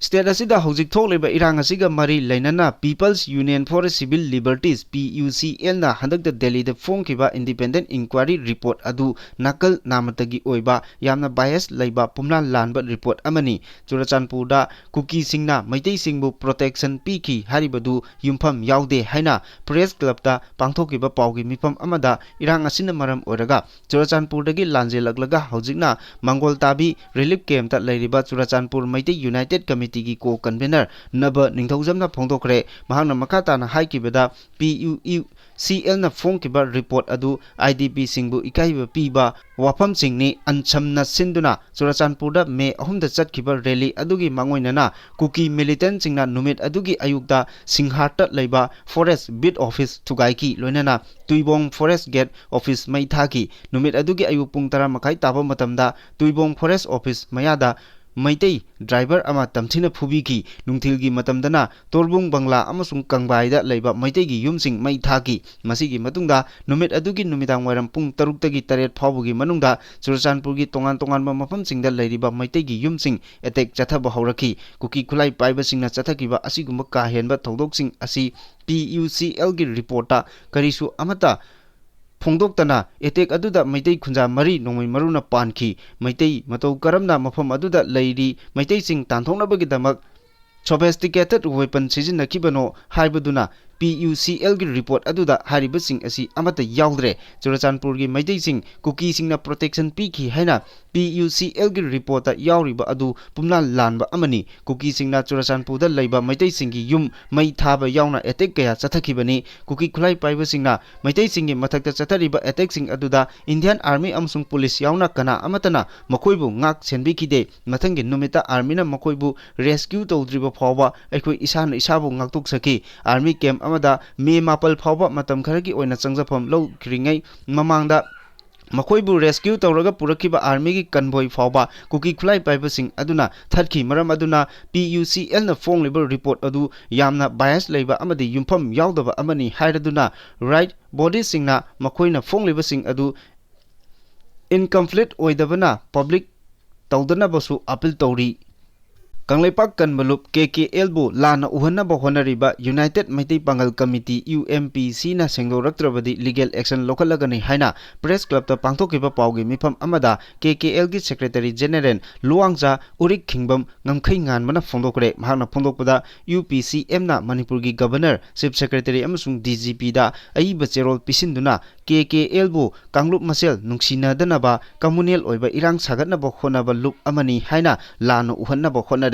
State ꯑꯁꯤꯗ ꯍꯧꯖꯤꯛ ꯊꯣꯛꯂꯤꯕ ꯏꯔꯥꯡ ꯑꯁꯤꯒ ꯃꯔꯤ ꯂꯩꯅꯅ People's Union for Civil Liberties, P U C L ꯅ ꯍꯟꯗꯛꯇ ꯗꯦꯜꯂꯤꯗ ꯐꯣꯡꯈꯤꯕ independent inquiry report ꯑꯗꯨ ꯅꯥꯀꯜ ꯅꯥꯃꯠꯇꯒꯤ ꯑꯣꯏꯕ, ꯌꯥꯝꯅ bias ꯂꯩꯕ, ꯄꯨꯝꯂꯥꯟ ꯂꯥꯟꯕ report ꯑꯃꯅꯤ꯫ ꯆꯨꯔꯆꯥꯟꯄꯨꯔꯗ ꯀꯨꯀꯤꯁꯤꯡꯅ ꯃꯩꯇꯩꯁꯤꯡꯕꯨ protection ꯄꯤꯈꯤ ꯍꯥꯏꯔꯤꯕꯗꯨ ꯌꯨꯝꯐꯝ ꯌꯥꯎꯗꯦ ꯍꯥꯏꯅ Press Clubꯇ ꯄꯥꯡꯊꯣꯛꯈꯤꯕ ꯄꯥꯎꯒꯤ ꯃꯤꯐꯝ ꯑꯃꯗ ꯏꯔꯥꯡ ꯑꯁꯤꯅ ꯃꯔꯝ ꯑꯣꯏꯔꯒ ꯆꯨꯔꯆꯥꯟꯄꯨꯔꯗꯒꯤ ꯂꯥꯟꯖꯦꯜꯂꯛꯂꯒ ꯍꯧꯖꯤꯛꯅ ꯃꯪꯒꯣꯜ ꯇꯥꯕꯤ relief campꯇ ꯂꯩꯔꯤꯕ ꯆꯨꯔꯆꯥꯟꯄꯨꯔ ꯃꯩꯇꯩ United Committeeꯒꯤ co-convener ꯅꯕ ꯅꯤꯡꯊꯧꯖꯝꯅ ꯐꯣꯡꯗꯣꯛꯈ꯭ꯔꯦ꯫ ꯃꯍꯥꯛꯅ ꯃꯈꯥ ꯇꯥꯅ ꯍꯥꯏꯈꯤꯕꯗ, P U C Lꯅ ꯐꯣꯡꯈꯤꯕ report ꯑꯗꯨ I D Pꯁꯤꯡꯕꯨ ꯏꯀꯥꯏꯕ ꯄꯤꯕ ꯋꯥꯐꯝꯁꯤꯡꯅꯤ꯫ ꯑꯟꯁꯝꯅ ꯁꯤꯟꯗꯨꯅ ꯆꯨꯔꯆꯥꯟꯄꯨꯔꯗ May ꯑꯍꯨꯝꯗ ꯆꯠꯈꯤꯕ rally ꯑꯗꯨꯒꯤ ꯃꯥꯡꯑꯣꯏꯅꯅ ꯀꯨꯀꯤ militantꯁꯤꯡꯅ ꯅꯨꯃꯤꯠ ꯑꯗꯨꯒꯤ ꯑꯌꯨꯛꯇ ꯁꯤꯡꯍꯥꯔꯠꯇ ꯂꯩꯕ Forest Beat Office ꯊꯨꯒꯥꯏꯈꯤ꯫ ꯂꯣꯏꯅꯅ ꯇꯨꯏꯕꯣꯡ Forest Gate Office ꯃꯩ ꯊꯥꯈꯤ꯫ ꯅꯨꯃꯤꯠ ꯑꯗꯨꯒꯤ ꯑꯌꯨꯛ ꯄꯨꯡ ꯇꯔꯥ ꯃꯈꯥꯏ ꯇꯥꯕ ꯃꯇꯝꯗ ꯇꯨꯏꯕꯣꯡ Forest Office ꯃꯌꯥꯗ ꯃꯩꯇꯩ ꯗ꯭ꯔꯥꯏꯚꯔ ꯑꯃ ꯇꯝꯊꯤꯅ ꯐꯨꯕꯤꯈꯤ꯫ ꯅꯨꯡꯊꯤꯜꯒꯤ ꯃꯇꯝꯗꯅ ꯇꯣꯔꯕꯨꯡ ꯕꯪꯂꯥ ꯑꯃꯁꯨꯡ ꯀꯪꯕꯥꯏꯗ ꯂꯩꯕ ꯃꯩꯇꯩꯒꯤ ꯌꯨꯝꯁꯤꯡ ꯃꯩ ꯊꯥꯈꯤ꯫ ꯃꯁꯤꯒꯤ ꯃꯇꯨꯡꯗ ꯅꯨꯃꯤꯠ ꯑꯗꯨꯒꯤ ꯅꯨꯃꯤꯗꯥꯡ ꯋꯥꯏꯔꯝ ꯄꯨꯡ ꯇꯔꯨꯛꯇꯒꯤ ꯇꯔꯦꯠ ꯐꯥꯎꯕꯒꯤ ꯃꯅꯨꯡꯗ ꯆꯨꯔꯆꯥꯟꯄꯨꯔꯒꯤ ꯇꯣꯉꯥꯟ ꯇꯣꯉꯥꯟꯕ ꯃꯐꯝꯁꯤꯡꯗ ꯂꯩꯔꯤꯕ ꯃꯩꯇꯩꯒꯤ ꯌꯨꯝꯁꯤꯡ ꯑꯦꯇꯦꯛ ꯆꯠꯊꯕ ꯍꯧꯔꯛꯈꯤ꯫ ꯀꯨꯀꯤ ꯈꯨꯠꯂꯥꯏ ꯄꯥꯏꯕꯁꯤꯡꯅ ꯆꯠꯊꯈꯤꯕ ꯑꯁꯤꯒꯨꯝꯕ ꯀꯥ ꯍꯦꯟꯕ ꯊꯧꯗꯣꯛꯁꯤꯡ ꯑꯁꯤ ꯄꯤ ꯌꯨ ꯁꯤ ꯑꯦꯜꯒꯤ ꯔꯤꯄꯣꯔꯠꯇ ꯀꯔꯤꯁꯨ ꯑꯃꯠꯇ ꯐꯣꯡꯗꯣꯛꯇꯅ ꯑꯦꯇꯦꯛ ꯑꯗꯨꯗ ꯃꯩꯇꯩ ꯈꯨꯟꯖꯥ ꯃꯔꯤ ꯅꯣꯡꯃꯩ ꯃꯔꯨꯅ ꯄꯥꯟꯈꯤ꯫ ꯃꯩꯇꯩ ꯃꯇꯧ ꯀꯔꯝꯅ ꯃꯐꯝ ꯑꯗꯨꯗ ꯂꯩꯔꯤ ꯃꯩꯇꯩꯁꯤꯡ ꯇꯥꯟꯊꯣꯛꯅꯕꯒꯤꯗꯃꯛ sophisticated weapon ꯁꯤꯖꯤꯟꯅꯈꯤꯕꯅꯣ ꯍꯥꯏꯕꯗꯨꯅ ꯄꯤ ꯌꯨ ꯁꯤ ꯑꯦꯜꯒꯤ ꯔꯤꯄꯣꯔꯠ ꯑꯗꯨꯗ ꯍꯥꯏꯔꯤꯕꯁꯤꯡ ꯑꯁꯤ ꯑꯃꯠꯇ ꯌꯥꯎꯗ꯭ꯔꯦ꯫ ꯆꯨꯔꯆꯥꯟꯄꯨꯔꯒꯤ ꯃꯩꯇꯩꯁꯤꯡ ꯀꯨꯀꯤꯁꯤꯡꯅ ꯄ꯭ꯔꯣꯇꯦꯛꯁꯟ ꯄꯤꯈꯤ ꯍꯥꯏꯅ ꯄꯤ ꯌꯨ ꯁꯤ ꯑꯦꯜꯒꯤ ꯔꯤꯄꯣꯔꯠꯇ ꯌꯥꯎꯔꯤꯕ ꯑꯗꯨ ꯄꯨꯝꯂꯥꯟ ꯂꯥꯟꯕ ꯑꯃꯅꯤ꯫ ꯀꯨꯀꯤꯁꯤꯡꯅ ꯆꯨꯔꯆꯥꯟꯄꯨꯔꯗ ꯂꯩꯕ ꯃꯩꯇꯩꯁꯤꯡꯒꯤ ꯌꯨꯝ ꯃꯩ ꯊꯥꯕ ꯌꯥꯎꯅ ꯑꯦꯇꯦꯛ ꯀꯌꯥ ꯆꯠꯊꯈꯤꯕꯅꯤ꯫ ꯀꯨꯀꯤ ꯈꯨꯠꯂꯥꯏ ꯄꯥꯏꯕꯁꯤꯡꯅ ꯃꯩꯇꯩꯁꯤꯡꯒꯤ ꯃꯊꯛꯇ ꯆꯠꯊꯔꯤꯕ ꯑꯦꯇꯦꯛꯁꯤꯡ ꯑꯗꯨꯗ ꯏꯟꯗꯤꯌꯥꯟ ꯑꯥꯔꯃꯤ ꯑꯃꯁꯨꯡ ꯄꯨꯂꯤꯁ ꯌꯥꯎꯅ ꯀꯅꯥ ꯑꯃꯠꯇꯅ ꯃꯈꯣꯏꯕꯨ ꯉꯥꯛ ꯁꯦꯟꯕꯤꯈꯤꯗꯦ꯫ ꯃꯊꯪꯒꯤ ꯅꯨꯃꯤꯠꯇ ꯑꯥꯔꯃꯤꯅ ꯃꯈꯣꯏꯕꯨ ꯔꯦꯁꯀ꯭ꯌꯨ ꯇꯧꯗ꯭ꯔꯤꯕ ꯐꯥꯎꯕ ꯑꯩꯈꯣꯏ ꯏꯁꯥꯅ ꯏꯁꯥꯕꯨ ꯉꯥꯛꯊꯣꯛꯆꯈꯤ꯫ ꯑꯥꯔꯃꯤ ꯀꯦꯝꯞ ꯑꯃꯗ ꯃꯦ ꯃꯥꯄꯜ ꯐꯥꯎꯕ ꯃꯇꯝ ꯈꯔꯒꯤ ꯑꯣꯏꯅ ꯆꯪꯖꯐꯝ ꯂꯧꯈꯤꯔꯤꯉꯩ ꯃꯃꯥꯡꯗ ꯃꯈꯣꯏꯕꯨ ꯔꯦꯁꯀ꯭ꯌꯨ ꯇꯧꯔꯒ ꯄꯨꯔꯛꯈꯤꯕ ꯑꯥꯔꯃꯤꯒꯤ ꯀꯟꯚꯣꯏ ꯐꯥꯎꯕ ꯀꯨꯀꯤ ꯈꯨꯠꯂꯥꯏ ꯄꯥꯏꯕꯁꯤꯡ ꯑꯗꯨꯅ ꯊꯠꯈꯤ꯫ ꯃꯔꯝ ꯑꯗꯨꯅ ꯄꯤ ꯌꯨ ꯁꯤ ꯑꯦꯜꯅ ꯐꯣꯡꯂꯤꯕ ꯔꯤꯄꯣꯔꯠ ꯑꯗꯨ ꯌꯥꯝꯅ ꯕꯥꯏꯁ ꯂꯩꯕ ꯑꯃꯗꯤ ꯌꯨꯝꯐꯝ ꯌꯥꯎꯗꯕ ꯑꯃꯅꯤ ꯍꯥꯏꯔꯗꯨꯅ ꯔꯥꯏꯠ ꯕꯣꯗꯤꯁꯤꯡꯅ ꯃꯈꯣꯏꯅ ꯐꯣꯡꯂꯤꯕꯁꯤꯡ ꯑꯗꯨ ꯏꯟꯀꯝꯄ꯭ꯂꯤꯠ ꯑꯣꯏꯗꯕꯅ ꯄꯕ꯭ꯂꯤꯛ ꯇꯧꯗꯅꯕꯁꯨ ꯑꯄꯤꯜ ꯇꯧꯔꯤ꯫ ꯀꯪꯂꯩꯄꯥꯛ ꯀꯟꯕ ꯂꯨꯞ ꯀꯦ ꯀꯦ ꯑꯦꯜꯕꯨ ꯂꯥꯟꯅ ꯎꯍꯟꯅꯕ ꯍꯣꯠꯅꯔꯤꯕ ꯌꯨꯅꯥꯏꯇꯦꯠ ꯃꯩꯇꯩ ꯄꯥꯡꯒꯜ ꯀꯃꯤꯇꯤ, ꯌꯨ ꯑꯦꯝ ꯄꯤ ꯁꯤꯅ ꯁꯦꯡꯗꯣꯔꯛꯇ꯭ꯔꯕꯗꯤ ꯂꯤꯒꯦꯜ ꯑꯦꯛꯁꯟ ꯂꯧꯈꯠꯂꯒꯅꯤ ꯍꯥꯏꯅ ꯄ꯭ꯔꯦꯁ ꯀ꯭ꯂꯕꯇ ꯄꯥꯡꯊꯣꯛꯈꯤꯕ ꯄꯥꯎꯒꯤ ꯃꯤꯐꯝ ꯑꯃꯗ ꯀꯦ ꯀꯦ ꯑꯦꯜꯒꯤ ꯁꯦꯀ꯭ꯔꯦꯇꯔꯤ ꯖꯦꯅꯦꯔꯦꯜ ꯂꯨꯋꯥꯡꯖꯥ ꯎꯔꯤꯛ ꯈꯤꯡꯕꯝ ꯉꯝꯈꯩ ꯉꯥꯟꯕꯅ ꯐꯣꯡꯗꯣꯛꯈ꯭ꯔꯦ꯫ ꯃꯍꯥꯛꯅ ꯐꯣꯡꯗꯣꯛꯄꯗ, ꯌꯨ ꯄꯤ ꯁꯤ ꯑꯦꯝꯅ ꯃꯅꯤꯄꯨꯔꯒꯤ ꯒꯕꯔꯅꯔ, ꯆꯤꯐ ꯁꯦꯀ꯭ꯔꯦꯇꯔꯤ ꯑꯃꯁꯨꯡ ꯗꯤ ꯖꯤ ꯄꯤꯗ ꯑꯏꯕ ꯆꯦꯔꯣꯜ ꯄꯤꯁꯤꯟꯗꯨꯅ ꯀꯦ ꯀꯦ ꯑꯦꯜꯕꯨ ꯀꯥꯡꯂꯨꯞ ꯃꯁꯦꯜ ꯅꯨꯡꯁꯤꯅꯗꯅꯕ ꯀꯝꯃꯨꯅꯦꯜ ꯑꯣꯏꯕ ꯏꯔꯥꯡ ꯁꯥꯒꯠꯅꯕ ꯍꯣꯠꯅꯕ ꯂꯨꯞ ꯑꯃꯅꯤ ꯍꯥꯏꯅ ꯂꯥꯟꯅ ꯎꯍꯟꯅꯕ ꯍꯣꯠꯅꯔꯤ꯫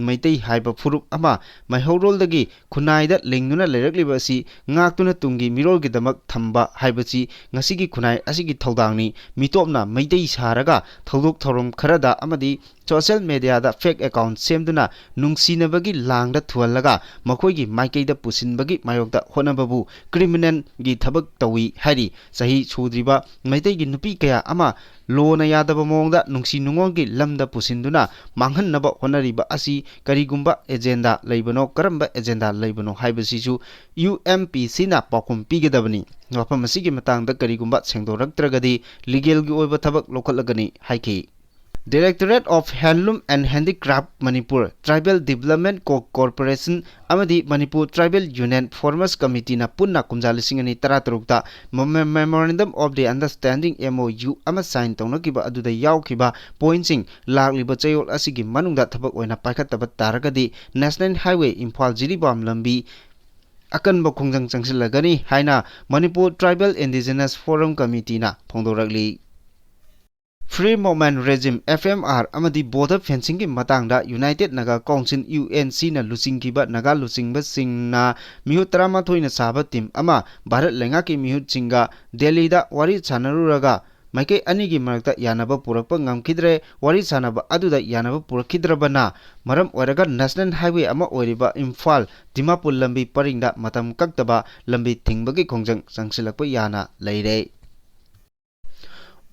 ꯃꯩꯇꯩ ꯍꯥꯏꯕ ꯐꯨꯔꯨꯞ ꯑꯃ ꯃꯩꯍꯧꯔꯣꯜꯗꯒꯤ ꯈꯨꯟꯅꯥꯏꯗ ꯂꯤꯡꯗꯨꯅ ꯂꯩꯔꯛꯂꯤꯕ ꯑꯁꯤ ꯉꯥꯛꯇꯨꯅ ꯇꯨꯡꯒꯤ ꯃꯤꯔꯣꯜꯒꯤꯗꯃꯛ ꯊꯝꯕ ꯍꯥꯏꯕꯁꯤ ꯉꯁꯤꯒꯤ ꯈꯨꯟꯅꯥꯏ ꯑꯁꯤꯒꯤ ꯊꯧꯗꯥꯡꯅꯤ꯫ ꯃꯤꯇꯣꯞꯅ ꯃꯩꯇꯩ ꯁꯥꯔꯒ ꯊꯧꯗꯣꯛ ꯊꯧꯔꯝ ꯈꯔꯗ ꯑꯃꯗꯤ social mediaꯗ fake account ꯁꯦꯝꯗꯨꯅ ꯅꯨꯡꯁꯤꯅꯕꯒꯤ ꯂꯥꯡꯗ ꯊꯨꯍꯜꯂꯒ ꯃꯈꯣꯏꯒꯤ ꯃꯥꯏꯀꯩꯗ ꯄꯨꯁꯤꯟꯕꯒꯤ ꯃꯥꯌꯣꯛꯇ ꯍꯣꯠꯅꯕꯕꯨ criminalꯒꯤ ꯊꯕꯛ ꯇꯧꯏ ꯍꯥꯏꯔꯤ꯫ ꯆꯍꯤ ꯁꯨꯗ꯭ꯔꯤꯕ ꯃꯩꯇꯩꯒꯤ ꯅꯨꯄꯤ ꯀꯌꯥ ꯑꯃ ꯂꯣꯅ ꯌꯥꯗꯕ ꯃꯑꯣꯡꯗ ꯅꯨꯡꯁꯤ ꯅꯨꯡꯉꯣꯜꯒꯤ ꯂꯝꯗ ꯄꯨꯁꯤꯟꯗꯨꯅ ꯃꯥꯡꯍꯟꯅꯕ ꯍꯣꯠꯅꯔꯤꯕ ꯑꯁꯤ ꯀꯔꯤꯒꯨꯝꯕ agenda ꯂꯩꯕꯅꯣ, ꯀꯔꯝꯕ agenda ꯂꯩꯕꯅꯣ ꯍꯥꯏꯕꯁꯤꯁꯨ UMPCꯅ ꯄꯥꯎꯈꯨꯝ ꯄꯤꯒꯗꯕꯅꯤ꯫ ꯋꯥꯐꯝ ꯑꯁꯤꯒꯤ ꯃꯇꯥꯡꯗ ꯀꯔꯤꯒꯨꯝꯕ ꯁꯦꯡꯗꯣꯔꯛꯇ꯭ꯔꯒꯗꯤ legalꯒꯤ ꯑꯣꯏꯕ ꯊꯕꯛ ꯂꯧꯈꯠꯂꯒꯅꯤ ꯍꯥꯏꯈꯤ꯫ Directorate of Handloom and Handicraft Manipur, Tribal Development Co-, Corporation ꯑꯃꯗꯤ Manipur Tribal Union Farmers Committeeꯅ ꯄꯨꯟꯅ ꯀꯨꯝꯖꯥ ꯂꯤꯁꯤꯡ ꯑꯅꯤ ꯇꯔꯥꯇꯔꯨꯛꯇ Mem-, Memorandum of the Understanding, MOU, ꯑꯃ sign ꯇꯧꯅꯈꯤꯕ ꯑꯗꯨꯗ ꯌꯥꯎꯈꯤꯕ pointꯁꯤꯡ ꯂꯥꯛꯂꯤꯕ ꯆꯌꯣꯜ ꯑꯁꯤꯒꯤ ꯃꯅꯨꯡꯗ ꯊꯕꯛ ꯑꯣꯏꯅ ꯄꯥꯏꯈꯠꯇꯕ ꯇꯥꯔꯒꯗꯤ National Highway ꯏꯝꯐꯥꯜ ꯖꯤꯔꯤꯕꯥꯝ ꯂꯝꯕꯤ ꯑꯀꯟꯕ ꯈꯣꯡꯖꯪ ꯆꯪꯁꯤꯜꯂꯒꯅꯤ ꯍꯥꯏꯅ Manipur Tribal Indigenous Forum Committeeꯅ ꯐꯣꯡꯗꯣꯔꯛꯂꯤ꯫ Free Movement Regime, FMR, ꯑꯃꯗꯤ Border Fencingꯒꯤ ꯃꯇꯥꯡꯗ United Naga Council, UNCꯅ ꯂꯨꯆꯤꯡꯈꯤꯕ ꯅꯥꯒꯥ ꯂꯨꯆꯤꯡꯕꯁꯤꯡꯅ ꯃꯤꯍꯨꯠ ꯇꯔꯥꯃꯥꯊꯣꯏꯅ ꯁꯥꯕ team ꯑꯃ ꯚꯥꯔꯠ ꯂꯩꯉꯥꯛꯀꯤ ꯃꯤꯍꯨꯠꯁꯤꯡꯒ ꯗꯦꯜꯂꯤꯗ ꯋꯥꯔꯤ ꯁꯥꯟꯅꯔꯨꯔꯒ ꯃꯥꯏꯀꯩ ꯑꯅꯤꯒꯤ ꯃꯔꯛꯇ ꯌꯥꯅꯕ ꯄꯨꯔꯛꯄ ꯉꯝꯈꯤꯗ꯭ꯔꯦ꯫ ꯋꯥꯔꯤ ꯁꯥꯟꯅꯕ ꯑꯗꯨꯗ ꯌꯥꯅꯕ ꯄꯨꯔꯛꯈꯤꯗ꯭ꯔꯕꯅ ꯃꯔꯝ ꯑꯣꯏꯔꯒ National Highway ꯑꯃ ꯑꯣꯏꯔꯤꯕ ꯏꯝꯐꯥꯜ ꯗꯤꯃꯥꯄꯨꯔ ꯂꯝꯕꯤ ꯄꯔꯤꯡꯗ ꯃꯇꯝ ꯀꯛꯇꯕ ꯂꯝꯕꯤ ꯊꯤꯡꯕꯒꯤ ꯈꯣꯡꯖꯪ ꯆꯪꯁꯤꯜꯂꯛꯄ ꯌꯥꯅ ꯂꯩꯔꯦ꯫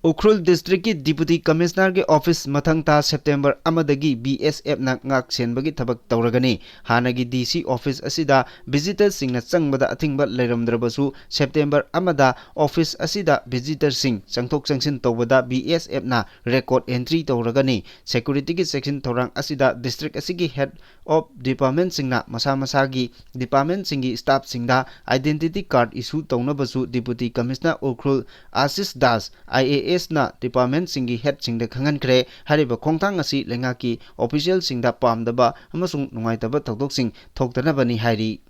ꯎꯈ꯭ꯔꯨꯜ districtꯀꯤ Deputy Commissionerꯒꯤ office ꯃꯊꯪ ꯊꯥ September ꯑꯃꯗꯒꯤ BSFꯅ ꯉꯥꯛ ꯁꯦꯟꯕꯒꯤ ꯊꯕꯛ ꯇꯧꯔꯒꯅꯤ꯫ ꯍꯥꯟꯅꯒꯤ DC office ꯑꯁꯤꯗ visitorꯁꯤꯡꯅ ꯆꯪꯕꯗ ꯑꯊꯤꯡꯕ ꯂꯩꯔꯝꯗ꯭ꯔꯕꯁꯨ, September ꯑꯃꯗ office ꯑꯁꯤꯗ visitorꯁꯤꯡ ꯆꯪꯊꯣꯛ ꯆꯪꯁꯤꯟ ꯇꯧꯕꯗ BSFꯅ record entry ꯇꯧꯔꯒꯅꯤ꯫ Securityꯒꯤ ꯆꯦꯛꯁꯤꯟ ꯊꯧꯔꯥꯡ ꯑꯁꯤꯗ district ꯑꯁꯤꯒꯤ head of departmentꯁꯤꯡꯅ ꯃꯁꯥ ꯃꯁꯥꯒꯤ departmentꯁꯤꯡꯒꯤ staffꯁꯤꯡꯗ identity card issue ꯇꯧꯅꯕꯁꯨ Deputy Commissioner Ukhrul Ashish Das, IASꯅ departmentꯁꯤꯡꯒꯤ headꯁꯤꯡꯗ ꯈꯪꯍꯟꯈ꯭ꯔꯦ꯫ ꯍꯥꯏꯔꯤꯕ ꯈꯣꯡꯊꯥꯡ ꯑꯁꯤ ꯂꯩꯉꯥꯛꯀꯤ officialꯁꯤꯡꯗ ꯄꯥꯝꯗꯕ ꯑꯃꯁꯨꯡ ꯅꯨꯡꯉꯥꯏꯇꯕ ꯊꯧꯗꯣꯛꯁꯤꯡ ꯊꯣꯛꯇꯅꯕꯅꯤ ꯍꯥꯏꯔꯤ꯫